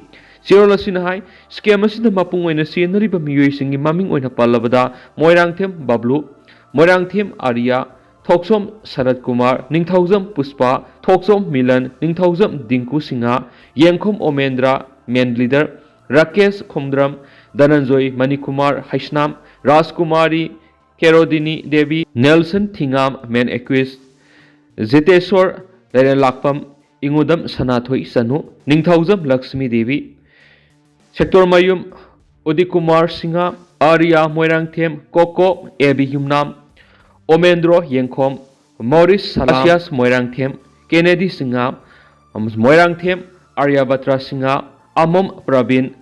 ꯆꯦꯔꯣꯜ ꯑꯁꯤꯅ ꯍꯥꯏ, ꯁ꯭ꯀꯦꯝ ꯑꯁꯤꯗ ꯃꯄꯨꯡ ꯑꯣꯏꯅ ꯆꯦꯟꯅꯔꯤꯕ ꯃꯤꯑꯣꯏꯁꯤꯡꯒꯤ ꯃꯃꯤꯡ ꯑꯣꯏꯅ ꯄꯜꯂꯕꯗ ꯃꯣꯏꯔꯥꯡꯊꯦꯝ ꯕꯕ꯭ꯂꯨ, ꯃꯣꯏꯔꯥꯡꯊꯦꯝ ꯑꯥꯔꯤꯌꯥ, ꯊꯣꯛꯆꯣꯝ ꯁꯔꯠ ꯀꯨꯃꯥꯔ, ꯅꯤꯡꯊꯧꯖꯝ ꯄꯨꯁꯄꯥ, ꯊꯣꯛꯆꯣꯝ ꯃꯤꯂꯟ, ꯅꯤꯡꯊꯧꯖꯝ ꯗꯤꯡꯀꯨ ꯁꯤꯡꯍ, ꯌꯦꯡꯈꯣꯝ ꯑꯣꯃꯦꯟꯗ꯭ꯔ, ꯃꯦꯟ ꯂꯤꯗꯔ, ꯔꯥꯀꯦꯁ ꯈꯣꯡꯗ꯭ꯔꯝ, ꯙꯅꯟꯖꯣꯏ ꯃꯅꯤꯀꯨꯃꯥꯔ ꯍꯩꯁꯅꯥꯝ, ꯔꯥꯖꯀꯨꯃꯥꯔꯤ ꯀꯦꯔꯣꯗꯤꯅꯤ ꯗꯦꯕꯤ, ꯅꯦꯜꯁꯟ ꯊꯤꯉꯥꯝ, ꯃꯦꯟ ꯑꯦꯀ꯭ꯌꯨꯁ, Jiteshor Leirenlakpam, Ingudam Sanathoi Chanu, Ningthoujam Laxmi Devi, Sektormayum Udikumar Singh, Ariya Moirangthem, Koko A B Yumnam, Omendro Yengkhom, Morris ꯁꯂꯥꯝ, ꯑꯁꯤꯌꯥꯁ ꯃꯣꯏꯔꯥꯡꯊꯦꯝ, ꯀꯦꯅꯦꯗꯤ ꯁꯤꯡꯍ, ꯃꯣꯏꯔꯥꯡꯊꯦꯝ ꯑꯥꯔꯌꯥꯕꯇ꯭ꯔ ꯁꯤꯡꯍ, ꯑꯃꯣꯝ ꯄ꯭ꯔꯕꯤꯟ,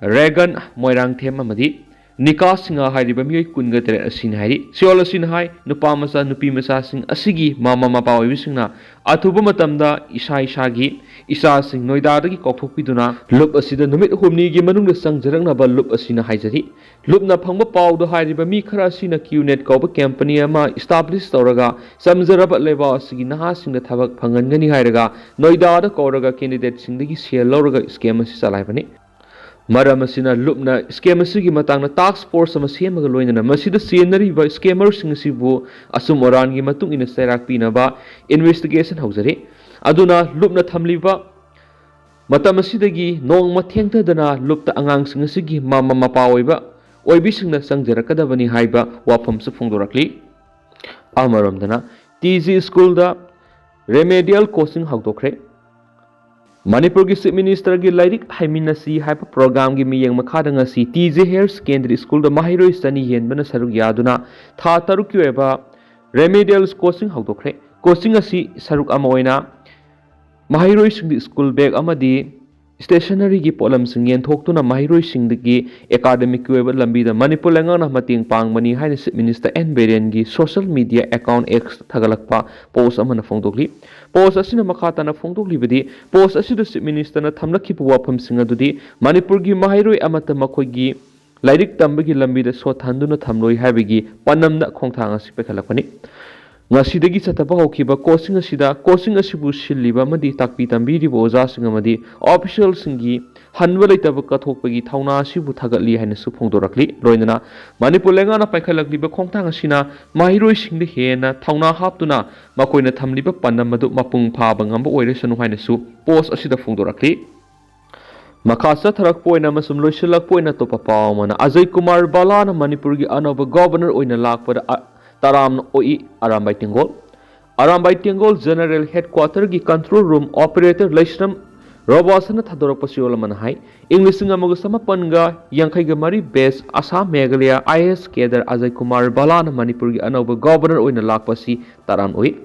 ꯔꯦꯒꯟ ꯃꯣꯏꯔꯥꯡꯊꯦꯝ ꯑꯃꯗꯤ ꯅꯤꯀꯥ ꯁꯤꯡꯍ ꯍꯥꯏꯔꯤꯕ ꯃꯤꯑꯣꯏ ꯀꯨꯟꯒ ꯇꯔꯦꯠ ꯑꯁꯤꯅꯤ ꯍꯥꯏꯔꯤ꯫ ꯁꯤꯑꯣꯜ ꯑꯁꯤꯅ ꯍꯥꯏ, ꯅꯨꯄꯥ ꯃꯆꯥ, ꯅꯨꯄꯤ ꯃꯆꯥꯁꯤꯡ ꯑꯁꯤꯒꯤ ꯃꯃꯥ ꯃꯄꯥ ꯑꯣꯏꯕꯁꯤꯡꯅ ꯑꯊꯨꯕ ꯃꯇꯝꯗ ꯏꯁꯥ ꯏꯁꯥꯒꯤ ꯏꯆꯥꯁꯤꯡ ꯅꯣꯏꯗꯥꯗꯒꯤ ꯀꯥꯎꯊꯣꯛꯄꯤꯗꯨꯅ ꯂꯨꯞ ꯑꯁꯤꯗ ꯅꯨꯃꯤꯠ ꯍꯨꯝꯅꯤꯒꯤ ꯃꯅꯨꯡꯗ ꯆꯪꯖꯔꯛꯅꯕ ꯂꯨꯞ ꯑꯁꯤꯅ ꯍꯥꯏꯖꯔꯤ꯫ ꯂꯨꯞꯅ ꯐꯪꯕ ꯄꯥꯎꯗ ꯍꯥꯏꯔꯤꯕ ꯃꯤ ꯈꯔ ꯑꯁꯤꯅ ꯀ꯭ꯌꯨꯅꯦꯠ ꯀꯧꯕ ꯀꯝꯄꯅꯤ ꯑꯃ establish ꯇꯧꯔꯒ ꯆꯝꯖꯔꯕ ꯂꯩꯕꯥꯛ ꯑꯁꯤꯒꯤ ꯅꯍꯥꯁꯤꯡꯗ ꯊꯕꯛ ꯐꯪꯍꯟꯒꯅꯤ ꯍꯥꯏꯔꯒ ꯅꯣꯏꯗꯥꯗ ꯀꯧꯔꯒ candidateꯁꯤꯡꯗꯒꯤ ꯁꯦꯜ ꯂꯧꯔꯒ scam ꯑꯁꯤ ꯆꯂꯥꯏꯕꯅꯤ꯫ ꯃꯔꯝ ꯑꯁꯤꯅ ꯂꯨꯞꯅ scam ꯑꯁꯤꯒꯤ ꯃꯇꯥꯡꯗ task force ꯑꯃ ꯁꯦꯝꯃꯒ ꯂꯣꯏꯅꯅ ꯃꯁꯤꯗ ꯆꯦꯟꯅꯔꯤꯕ scammerꯁꯤꯡ ꯑꯁꯤꯕꯨ ꯑꯆꯨꯝ ꯑꯔꯥꯟꯒꯤ ꯃꯇꯨꯡ ꯏꯟꯅ ꯆꯩꯔꯥꯛ ꯄꯤꯅꯕ investigation ꯍꯧꯖꯔꯤ꯫ ꯑꯗꯨꯅ ꯂꯨꯞꯅ ꯊꯝꯂꯤꯕ ꯃꯇꯝ ꯑꯁꯤꯗꯒꯤ ꯅꯣꯡꯃ ꯊꯦꯡꯊꯗꯅ ꯂꯨꯞꯇ ꯑꯉꯥꯡꯁꯤꯡ ꯑꯁꯤꯒꯤ ꯃꯃꯥ ꯃꯄꯥ ꯑꯣꯏꯕ ꯑꯣꯏꯕꯤꯁꯤꯡꯅ ꯆꯪꯖꯔꯛꯀꯗꯕꯅꯤ ꯍꯥꯏꯕ ꯋꯥꯐꯝꯁꯨ ꯐꯣꯡꯗꯣꯔꯛꯂꯤ꯫ ꯑꯃꯔꯣꯝꯗꯅ, ꯇꯤ ꯖꯤ ꯁ꯭ꯀꯨꯜꯗ remedial coaching ꯍꯧꯗꯣꯛꯈ꯭ꯔꯦ꯫ ꯃꯅꯤꯄꯨꯔꯒꯤ Chief Ministerꯒꯤ ꯂꯥꯏꯔꯤꯛ ꯍꯩꯃꯤꯟꯅꯁꯤ ꯍꯥꯏꯕ programꯒꯤ ꯃꯤꯠꯌꯦꯡ ꯃꯈꯥꯗ ꯉꯁꯤ ꯇꯤ ꯖꯤ Higher Secondary Schoolꯗ ꯃꯍꯩꯔꯣꯏ ꯆꯅꯤ ꯍꯦꯟꯕꯅ ꯁꯔꯨꯛ ꯌꯥꯗꯨꯅ ꯊꯥ ꯇꯔꯨꯛꯀꯤ ꯑꯣꯏꯕ remedial coaching ꯍꯧꯗꯣꯛꯈ꯭ꯔꯦ꯫ Coaching ꯑꯁꯤ ꯁꯔꯨꯛ ꯑꯃ ꯑꯣꯏꯅ ꯃꯍꯩꯔꯣꯏꯁꯤꯡꯗ school bag ꯑꯃꯗꯤ stationeryꯒꯤ ꯄꯣꯠꯂꯝꯁꯤꯡ ꯌꯦꯟꯊꯣꯛꯇꯨꯅ ꯃꯍꯩꯔꯣꯏꯁꯤꯡꯗꯒꯤ academicꯀꯤ ꯑꯣꯏꯕ ꯂꯝꯕꯤꯗ ꯃꯅꯤꯄꯨꯔ ꯂꯩꯉꯥꯛꯅ ꯃꯇꯦꯡ ꯄꯥꯡꯕꯅꯤ ꯍꯥꯏꯅ Chief Minister ꯑꯦꯟ ꯕꯤꯔꯦꯟꯒꯤ social media account Xꯇ ꯊꯥꯒꯠꯂꯛꯄ post ꯑꯃꯅ ꯐꯣꯡꯗꯣꯛꯂꯤ꯫ Post ꯑꯁꯤꯅ ꯃꯈꯥ ꯇꯥꯅ ꯐꯣꯡꯗꯣꯛꯂꯤꯕꯗꯤ, post ꯑꯁꯤꯗ Chief Ministerꯅ ꯊꯝꯂꯛꯈꯤꯕ ꯋꯥꯐꯝꯁꯤꯡ ꯑꯗꯨꯗꯤ ꯃꯅꯤꯄꯨꯔꯒꯤ ꯃꯍꯩꯔꯣꯏ ꯑꯃꯠꯇ ꯃꯈꯣꯏꯒꯤ ꯂꯥꯏꯔꯤꯛ ꯇꯝꯕꯒꯤ ꯂꯝꯕꯤꯗ ꯁꯣꯠꯊꯍꯟꯗꯨꯅ ꯊꯝꯂꯣꯏ ꯍꯥꯏꯕꯒꯤ ꯄꯥꯟꯗꯝꯗ ꯈꯣꯡꯊꯥꯡ ꯑꯁꯤ ꯄꯥꯏꯈꯠꯂꯛꯄꯅꯤ꯫ ꯉꯁꯤꯗꯒꯤ ꯆꯠꯊꯕ ꯍꯧꯈꯤꯕ coaching ꯑꯁꯤꯗ coaching ꯑꯁꯤꯕꯨ ꯁꯤꯜꯂꯤꯕ ꯑꯃꯗꯤ ꯇꯥꯛꯄꯤ ꯇꯝꯕꯤꯔꯤꯕ ꯑꯣꯖꯥꯁꯤꯡ ꯑꯃꯗꯤ officialꯁꯤꯡꯒꯤ ꯍꯟꯕ ꯂꯩꯇꯕ ꯀꯠꯊꯣꯛꯄꯒꯤ ꯊꯧꯅꯥ ꯑꯁꯤꯕꯨ ꯊꯥꯒꯠꯂꯤ ꯍꯥꯏꯅꯁꯨ ꯐꯣꯡꯗꯣꯔꯛꯂꯤ꯫ ꯂꯣꯏꯅꯅ ꯃꯅꯤꯄꯨꯔ ꯂꯩꯉꯥꯛꯅ ꯄꯥꯏꯈꯠꯂꯛꯂꯤꯕ ꯈꯣꯡꯊꯥꯡ ꯑꯁꯤꯅ ꯃꯍꯩꯔꯣꯏꯁꯤꯡꯗ ꯍꯦꯟꯅ ꯊꯧꯅꯥ ꯍꯥꯞꯇꯨꯅ ꯃꯈꯣꯏꯅ ꯊꯝꯂꯤꯕ ꯄꯥꯟꯗꯝ ꯑꯗꯨ ꯃꯄꯨꯡ ꯐꯥꯕ ꯉꯝꯕ ꯑꯣꯏꯔꯁꯅꯨ ꯍꯥꯏꯅꯁꯨ post ꯑꯁꯤꯗ ꯐꯣꯡꯗꯣꯔꯛꯂꯤ꯫ ꯃꯈꯥ ꯆꯠꯊꯔꯛꯄ ꯑꯣꯏꯅ ꯑꯃꯁꯨꯡ ꯂꯣꯏꯁꯤꯜꯂꯛꯄ ꯑꯣꯏꯅ ꯑꯇꯣꯞꯄ ꯄꯥꯎ ꯑꯃꯅ, ꯑꯖꯌ ꯀꯨꯃꯥꯔ ꯕꯂꯥꯅ ꯃꯅꯤꯄꯨꯔꯒꯤ ꯑꯅꯧꯕ governor ꯑꯣꯏꯅ ꯂꯥꯛꯄꯗ ꯑ-, ꯇꯔꯥꯝꯅ ꯑꯣꯛꯏ Arambai ꯇꯦꯡꯒꯣꯜ꯫ Arambai ꯇꯦꯡꯒꯣꯜ General Headquarterꯒꯤ control room operator ꯂꯩꯁ꯭ꯔꯝ ꯔꯣꯕꯥꯁꯟꯅ ꯊꯥꯗꯣꯔꯛꯄ ꯆꯦꯔꯣꯜ ꯑꯃꯅ ꯍꯥꯏ, ꯏꯪ ꯂꯤꯁꯤꯡ ꯑꯃꯒ ꯆꯥꯃꯥꯄꯟꯒ ꯌꯥꯡꯈꯩꯒ ꯃꯔꯤ batch Assam Meghalaya I A S cadre Ajay Kumar ꯕꯂꯥꯅ ꯃꯅꯤꯄꯨꯔꯒꯤ ꯑꯅꯧꯕ governor ꯑꯣꯏꯅ ꯂꯥꯛꯄ ꯑꯁꯤ ꯇꯔꯥꯝ ꯑꯣꯏ꯫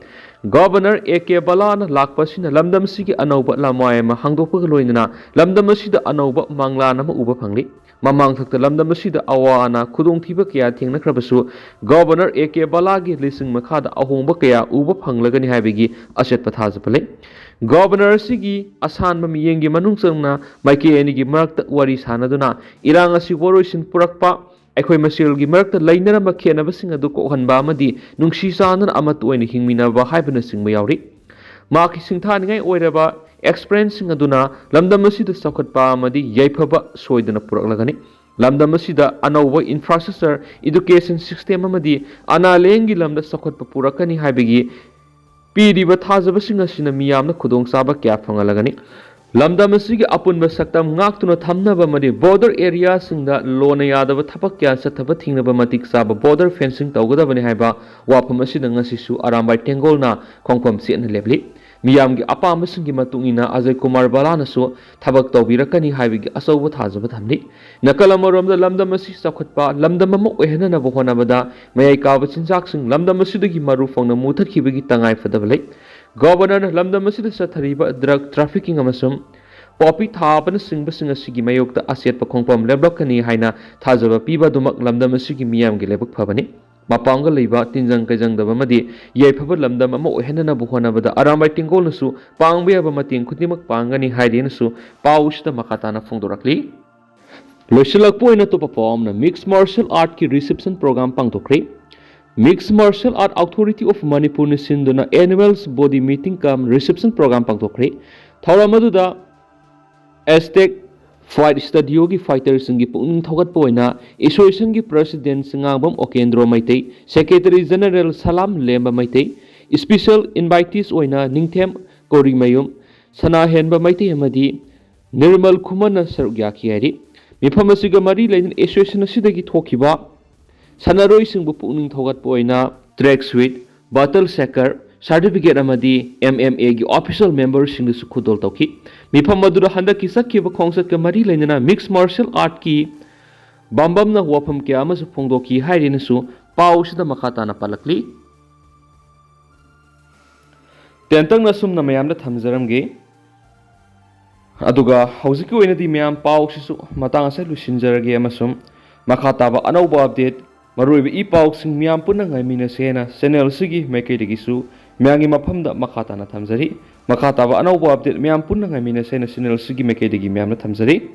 Governor ꯑꯦ ꯀꯦ ꯕꯂꯥꯅ ꯂꯥꯛꯄ ꯑꯁꯤꯅ ꯂꯝꯗꯝ ꯑꯁꯤꯒꯤ ꯑꯅꯧꯕ ꯂꯃꯥꯏ ꯑꯃ ꯍꯥꯡꯗꯣꯛꯄꯒ ꯂꯣꯏꯅꯅ ꯂꯝꯗꯝ ꯑꯁꯤꯗ ꯑꯅꯧꯕ ꯃꯪꯂꯥꯟ ꯑꯃ ꯎꯕ ꯐꯪꯂꯤ꯫ ꯃꯃꯥꯡꯊꯛꯇ ꯂꯝꯗꯝ ꯑꯁꯤꯗ ꯑꯋꯥ ꯑꯅꯥ ꯈꯨꯗꯣꯡꯊꯤꯕ ꯀꯌꯥ ꯊꯦꯡꯅꯈ꯭ꯔꯕꯁꯨ, ꯒꯣꯚꯔꯅꯔ ꯑꯦ ꯀꯦ ꯕꯂꯥꯒꯤ ꯂꯤꯁꯤꯡ ꯃꯈꯥꯗ ꯑꯍꯣꯡꯕ ꯀꯌꯥ ꯎꯕ ꯐꯪꯂꯒꯅꯤ ꯍꯥꯏꯕꯒꯤ ꯑꯆꯦꯠꯄ ꯊꯥꯖꯕ ꯂꯩ꯫ ꯒꯣꯚꯔꯅꯔ ꯑꯁꯤꯒꯤ ꯑꯁꯥꯟꯕ ꯃꯤꯠꯌꯦꯡꯒꯤ ꯃꯅꯨꯡ ꯆꯟꯅ ꯃꯥꯏꯀꯩ ꯑꯅꯤꯒꯤ ꯃꯔꯛꯇ ꯋꯥꯔꯤ ꯁꯥꯅꯗꯨꯅ ꯏꯔꯥꯡ ꯑꯁꯤ ꯋꯥꯔꯣꯏꯁꯤꯟ ꯄꯨꯔꯛꯄ, ꯑꯩꯈꯣꯏ ꯃꯁꯦꯜꯒꯤ ꯃꯔꯛꯇ ꯂꯩꯅꯔꯝꯕ ꯈꯦꯠꯅꯕꯁꯤꯡ ꯑꯗꯨ ꯀꯣꯛꯍꯟꯕ ꯑꯃꯗꯤ ꯅꯨꯡꯁꯤ ꯆꯥꯟꯅꯅ ꯑꯃꯠꯇ ꯑꯣꯏꯅ ꯍꯤꯡꯃꯤꯟꯅꯕ ꯍꯥꯏꯕꯅꯆꯤꯡꯕ ꯌꯥꯎꯔꯤ꯫ ꯃꯍꯥꯛꯀꯤ ꯁꯤꯡꯊꯥꯅꯤꯡꯉꯥꯏ ꯑꯣꯏꯔꯕ ꯑꯦꯛꯁꯄꯔꯤꯌꯦꯟꯁꯁꯤꯡ ꯑꯗꯨꯅ ꯂꯝꯗꯝ ꯑꯁꯤꯗ ꯆꯥꯎꯈꯠꯄ ꯑꯃꯗꯤ ꯌꯥꯏꯐꯕ ꯁꯣꯏꯗꯅ ꯄꯨꯔꯛꯂꯒꯅꯤ꯫ ꯂꯝꯗꯝ ꯑꯁꯤꯗ ꯑꯅꯧꯕ ꯏꯟꯐ꯭ꯔꯥꯁ꯭ꯇ꯭ꯔꯛꯆꯔ, ꯏꯗꯨꯀꯦꯁꯟ ꯁꯤꯁꯇꯦꯝ ꯑꯃꯗꯤ ꯑꯅꯥ ꯂꯥꯌꯦꯡꯒꯤ ꯂꯝꯗ ꯆꯥꯎꯈꯠꯄ ꯄꯨꯔꯛꯀꯅꯤ ꯍꯥꯏꯕꯒꯤ ꯄꯤꯔꯤꯕ ꯊꯥꯖꯕꯁꯤꯡ ꯑꯁꯤꯅ ꯃꯤꯌꯥꯝꯅ ꯈꯨꯗꯣꯡꯆꯥꯕ ꯀꯌꯥ ꯐꯪꯍꯜꯂꯒꯅꯤ꯫ ꯂꯝꯗꯝ ꯑꯁꯤꯒꯤ ꯑꯄꯨꯟꯕ ꯁꯛꯇꯝ ꯉꯥꯛꯇꯨꯅ ꯊꯝꯅꯕ ꯑꯃꯗꯤ ꯕꯣꯔꯗꯔ ꯑꯦꯔꯤꯌꯥꯁꯤꯡꯗ ꯂꯣꯟꯅ ꯌꯥꯗꯕ ꯊꯕꯛ ꯀꯌꯥ ꯆꯠꯊꯕ ꯊꯤꯡꯅꯕ ꯃꯇꯤꯛ ꯆꯥꯕ ꯕꯣꯔꯗꯔ ꯐꯦꯟꯁꯤꯡ ꯇꯧꯒꯗꯕꯅꯤ ꯍꯥꯏꯕ ꯋꯥꯐꯝ ꯑꯁꯤꯗ ꯉꯁꯤꯁꯨ ꯑꯔꯥꯝꯕꯥꯏ ꯇꯦꯡꯒꯣꯜꯅ ꯈꯣꯡꯐꯝ ꯆꯦꯠꯅ ꯂꯦꯞꯂꯤ꯫ ꯃꯤꯌꯥꯝꯒꯤ ꯑꯄꯥꯝꯕꯁꯤꯡꯒꯤ ꯃꯇꯨꯡ ꯏꯟꯅ ꯑꯖꯌ ꯀꯨꯃꯥꯔ ꯕꯂꯥꯅꯁꯨ ꯊꯕꯛ ꯇꯧꯕꯤꯔꯛꯀꯅꯤ ꯍꯥꯏꯕꯒꯤ ꯑꯆꯧꯕ ꯊꯥꯖꯕ ꯊꯝꯂꯤ꯫ ꯅꯥꯀꯜ ꯑꯃꯔꯣꯝꯗ ꯂꯝꯗꯝ ꯑꯁꯤ ꯆꯥꯎꯈꯠꯄ ꯂꯝꯗꯝ ꯑꯃ ꯑꯣꯏꯍꯟꯅꯅꯕ ꯍꯣꯠꯅꯕꯗ ꯃꯌꯥꯏ ꯀꯥꯕ ꯆꯤꯟꯖꯥꯛꯁꯤꯡ ꯂꯝꯗꯝ ꯑꯁꯤꯗꯒꯤ ꯃꯔꯨ ꯐꯪꯅ ꯃꯨꯊꯠꯈꯤꯕꯒꯤ ꯇꯉꯥꯏ ꯐꯗꯕ ꯂꯩ꯫ ꯒꯣꯚꯔꯅꯔꯅ ꯂꯝꯗꯝ ꯑꯁꯤꯗ ꯆꯠꯊꯔꯤꯕ ꯗ꯭ꯔꯒ ꯇ꯭ꯔꯥꯐꯤꯀꯤꯡ ꯑꯃꯁꯨꯡ ꯄꯣꯄꯤ ꯊꯥꯕꯅꯆꯤꯡꯕꯁꯤꯡ ꯑꯁꯤꯒꯤ ꯃꯥꯌꯣꯛꯇ ꯑꯆꯦꯠꯄ ꯈꯣꯡꯐꯝ ꯂꯦꯞꯂꯛꯀꯅꯤ ꯍꯥꯏꯅ ꯊꯥꯖꯕ ꯄꯤꯕ ꯑꯗꯨꯃꯛ ꯂꯝꯗꯝ ꯑꯁꯤꯒꯤ ꯃꯤꯌꯥꯝꯒꯤ ꯂꯥꯏꯕꯛ ꯐꯕꯅꯤ꯫ ꯃꯄꯥꯡꯒꯜ ꯂꯩꯕ, ꯇꯤꯟꯖꯪ ꯀꯩꯖꯪꯗꯕ ꯑꯃꯗꯤ ꯌꯥꯏꯐꯕ ꯂꯝꯗꯝ ꯑꯃ ꯑꯣꯏꯍꯟꯅꯅꯕ ꯍꯣꯠꯅꯕꯗ ꯑꯔꯥꯝꯕꯥꯏ ꯇꯦꯡꯒꯣꯜꯅꯁꯨ ꯄꯥꯡꯕ ꯌꯥꯕ ꯃꯇꯦꯡ ꯈꯨꯗꯤꯡꯃꯛ ꯄꯥꯡꯒꯅꯤ ꯍꯥꯏꯔꯤꯅꯁꯨ ꯄꯥꯎ ꯑꯁꯤꯗ ꯃꯈꯥ ꯇꯥꯅ ꯐꯣꯡꯗꯣꯔꯛꯂꯤ꯫ ꯂꯣꯏꯁꯤꯜꯂꯛꯄ ꯑꯣꯏꯅ ꯑꯇꯣꯞꯄ ꯄꯥꯎ ꯑꯃꯅ ꯃꯤꯛꯁ ꯃꯥꯔꯁꯤꯌꯦꯜ ꯑꯥꯔꯠꯀꯤ ꯔꯤꯁꯦꯞꯁꯟ ꯄ꯭ꯔꯣꯒ꯭ꯔꯥꯝ ꯄꯥꯡꯊꯣꯛꯈ꯭ꯔꯦ꯫ Mix martial art authority of ꯃꯅꯤꯄꯨꯔꯅ ꯁꯤꯟꯗꯨꯅ annual body meeting cum reception program ꯄꯥꯡꯊꯣꯛꯈ꯭ꯔꯦ꯫ ꯊꯧꯔꯝ ꯑꯗꯨꯗ ꯑꯦꯁꯇꯦꯛ ꯐꯥꯏꯠ ꯁ꯭ꯇꯨꯗꯤꯑꯣꯒꯤ ꯐꯥꯏꯇꯔꯁꯤꯡꯒꯤ ꯄꯨꯛꯅꯤꯡ ꯊꯧꯒꯠꯄ ꯑꯣꯏꯅ ꯑꯦꯁꯣꯁꯤꯌꯦꯁꯟꯒꯤ president Sangangbam Okendro Meitei, secretary general Salam Lemba Meitei, special ꯏꯟꯚꯥꯏꯇꯤꯁ ꯑꯣꯏꯅ ꯅꯤꯡꯊꯦꯝ ꯀꯣꯔꯤꯃꯌꯨꯝ, ꯁꯅꯥꯍꯦꯟꯕ ꯃꯩꯇꯩ ꯑꯃꯗꯤ ꯅꯤꯔꯃꯜ ꯈꯨꯃꯟꯅ ꯁꯔꯨꯛ ꯌꯥꯈꯤ ꯍꯥꯏꯔꯤ꯫ ꯃꯤꯐꯝ ꯑꯁꯤꯒ ꯃꯔꯤ ꯂꯩꯅꯅ ꯑꯦꯁꯣꯁꯤꯌꯦꯁꯟ ꯑꯁꯤꯗꯒꯤ ꯊꯣꯛꯈꯤꯕ ꯁꯥꯟꯅꯔꯣꯏꯁꯤꯡꯕꯨ ꯄꯨꯛꯅꯤꯡ ꯊꯧꯒꯠꯄ ꯑꯣꯏꯅ ꯇ꯭ꯔꯦꯛ ꯁꯨꯏꯠ, ꯕꯥꯇꯜ ꯁꯦꯀꯔ, ꯁꯥꯔꯇꯤꯐꯤꯀꯦꯠ ꯑꯃꯗꯤ ꯑꯦꯝ ꯑꯦꯝ ꯑꯦꯒꯤ ꯑꯣꯐꯤꯁꯤꯌꯦꯜ ꯃꯦꯝꯕꯔꯁꯤꯡꯗꯁꯨ ꯈꯨꯗꯣꯜ ꯇꯧꯈꯤ꯫ ꯃꯤꯐꯝ ꯑꯗꯨꯗ ꯍꯟꯗꯛꯀꯤ ꯆꯠꯈꯤꯕ ꯈꯣꯡꯆꯠꯀ ꯃꯔꯤ ꯂꯩꯅꯅ ꯃꯤꯛꯁ ꯃꯥꯔꯁꯤꯌꯦꯜ ꯑꯥꯔꯠꯀꯤ ꯕꯥꯝꯕꯝꯅ ꯋꯥꯐꯝ ꯀꯌꯥ ꯑꯃꯁꯨ ꯐꯣꯡꯗꯣꯛꯈꯤ ꯍꯥꯏꯔꯤꯅꯁꯨ ꯄꯥꯎ ꯑꯁꯤꯗ ꯃꯈꯥ ꯇꯥꯅ ꯄꯜꯂꯛꯂꯤ꯫ ꯇꯦꯟꯇꯛꯅ ꯑꯁꯨꯝꯅ ꯃꯌꯥꯝꯗ ꯊꯝꯖꯔꯝꯒꯦ꯫ ꯑꯗꯨꯒ ꯍꯧꯖꯤꯛꯀꯤ ꯑꯣꯏꯅꯗꯤ ꯃꯌꯥꯝ ꯄꯥꯎꯁꯤꯁꯨ ꯃꯇꯥꯡ ꯑꯁꯤꯗ ꯂꯣꯏꯁꯤꯟꯖꯔꯒꯦ, ꯑꯃꯁꯨꯡ ꯃꯈꯥ ꯇꯥꯕ ꯑꯅꯧꯕ update, ꯃꯔꯨꯑꯣꯏꯕ ꯏ ꯄꯥꯎꯁꯤꯡ ꯃꯌꯥꯝ ꯄꯨꯟꯅ ꯉꯥꯏꯃꯤꯟꯅꯁꯦꯅ channel ꯑꯁꯤꯒꯤ ꯃꯥꯏꯀꯩꯗꯒꯤꯁꯨ ꯃꯌꯥꯝꯒꯤ ꯃꯐꯝꯗ ꯃꯈꯥ ꯇꯥꯅ ꯊꯝꯖꯔꯤ꯫ ꯃꯈꯥ ꯇꯥꯕ ꯑꯅꯧꯕ update ꯃꯌꯥꯝ ꯄꯨꯟꯅ ꯉꯥꯏꯃꯤꯟꯅꯁꯦꯅ channel ꯑꯁꯤꯒꯤ ꯃꯥꯏꯀꯩꯗꯒꯤ ꯃꯌꯥꯝꯅ ꯊꯝꯖꯔꯤ꯫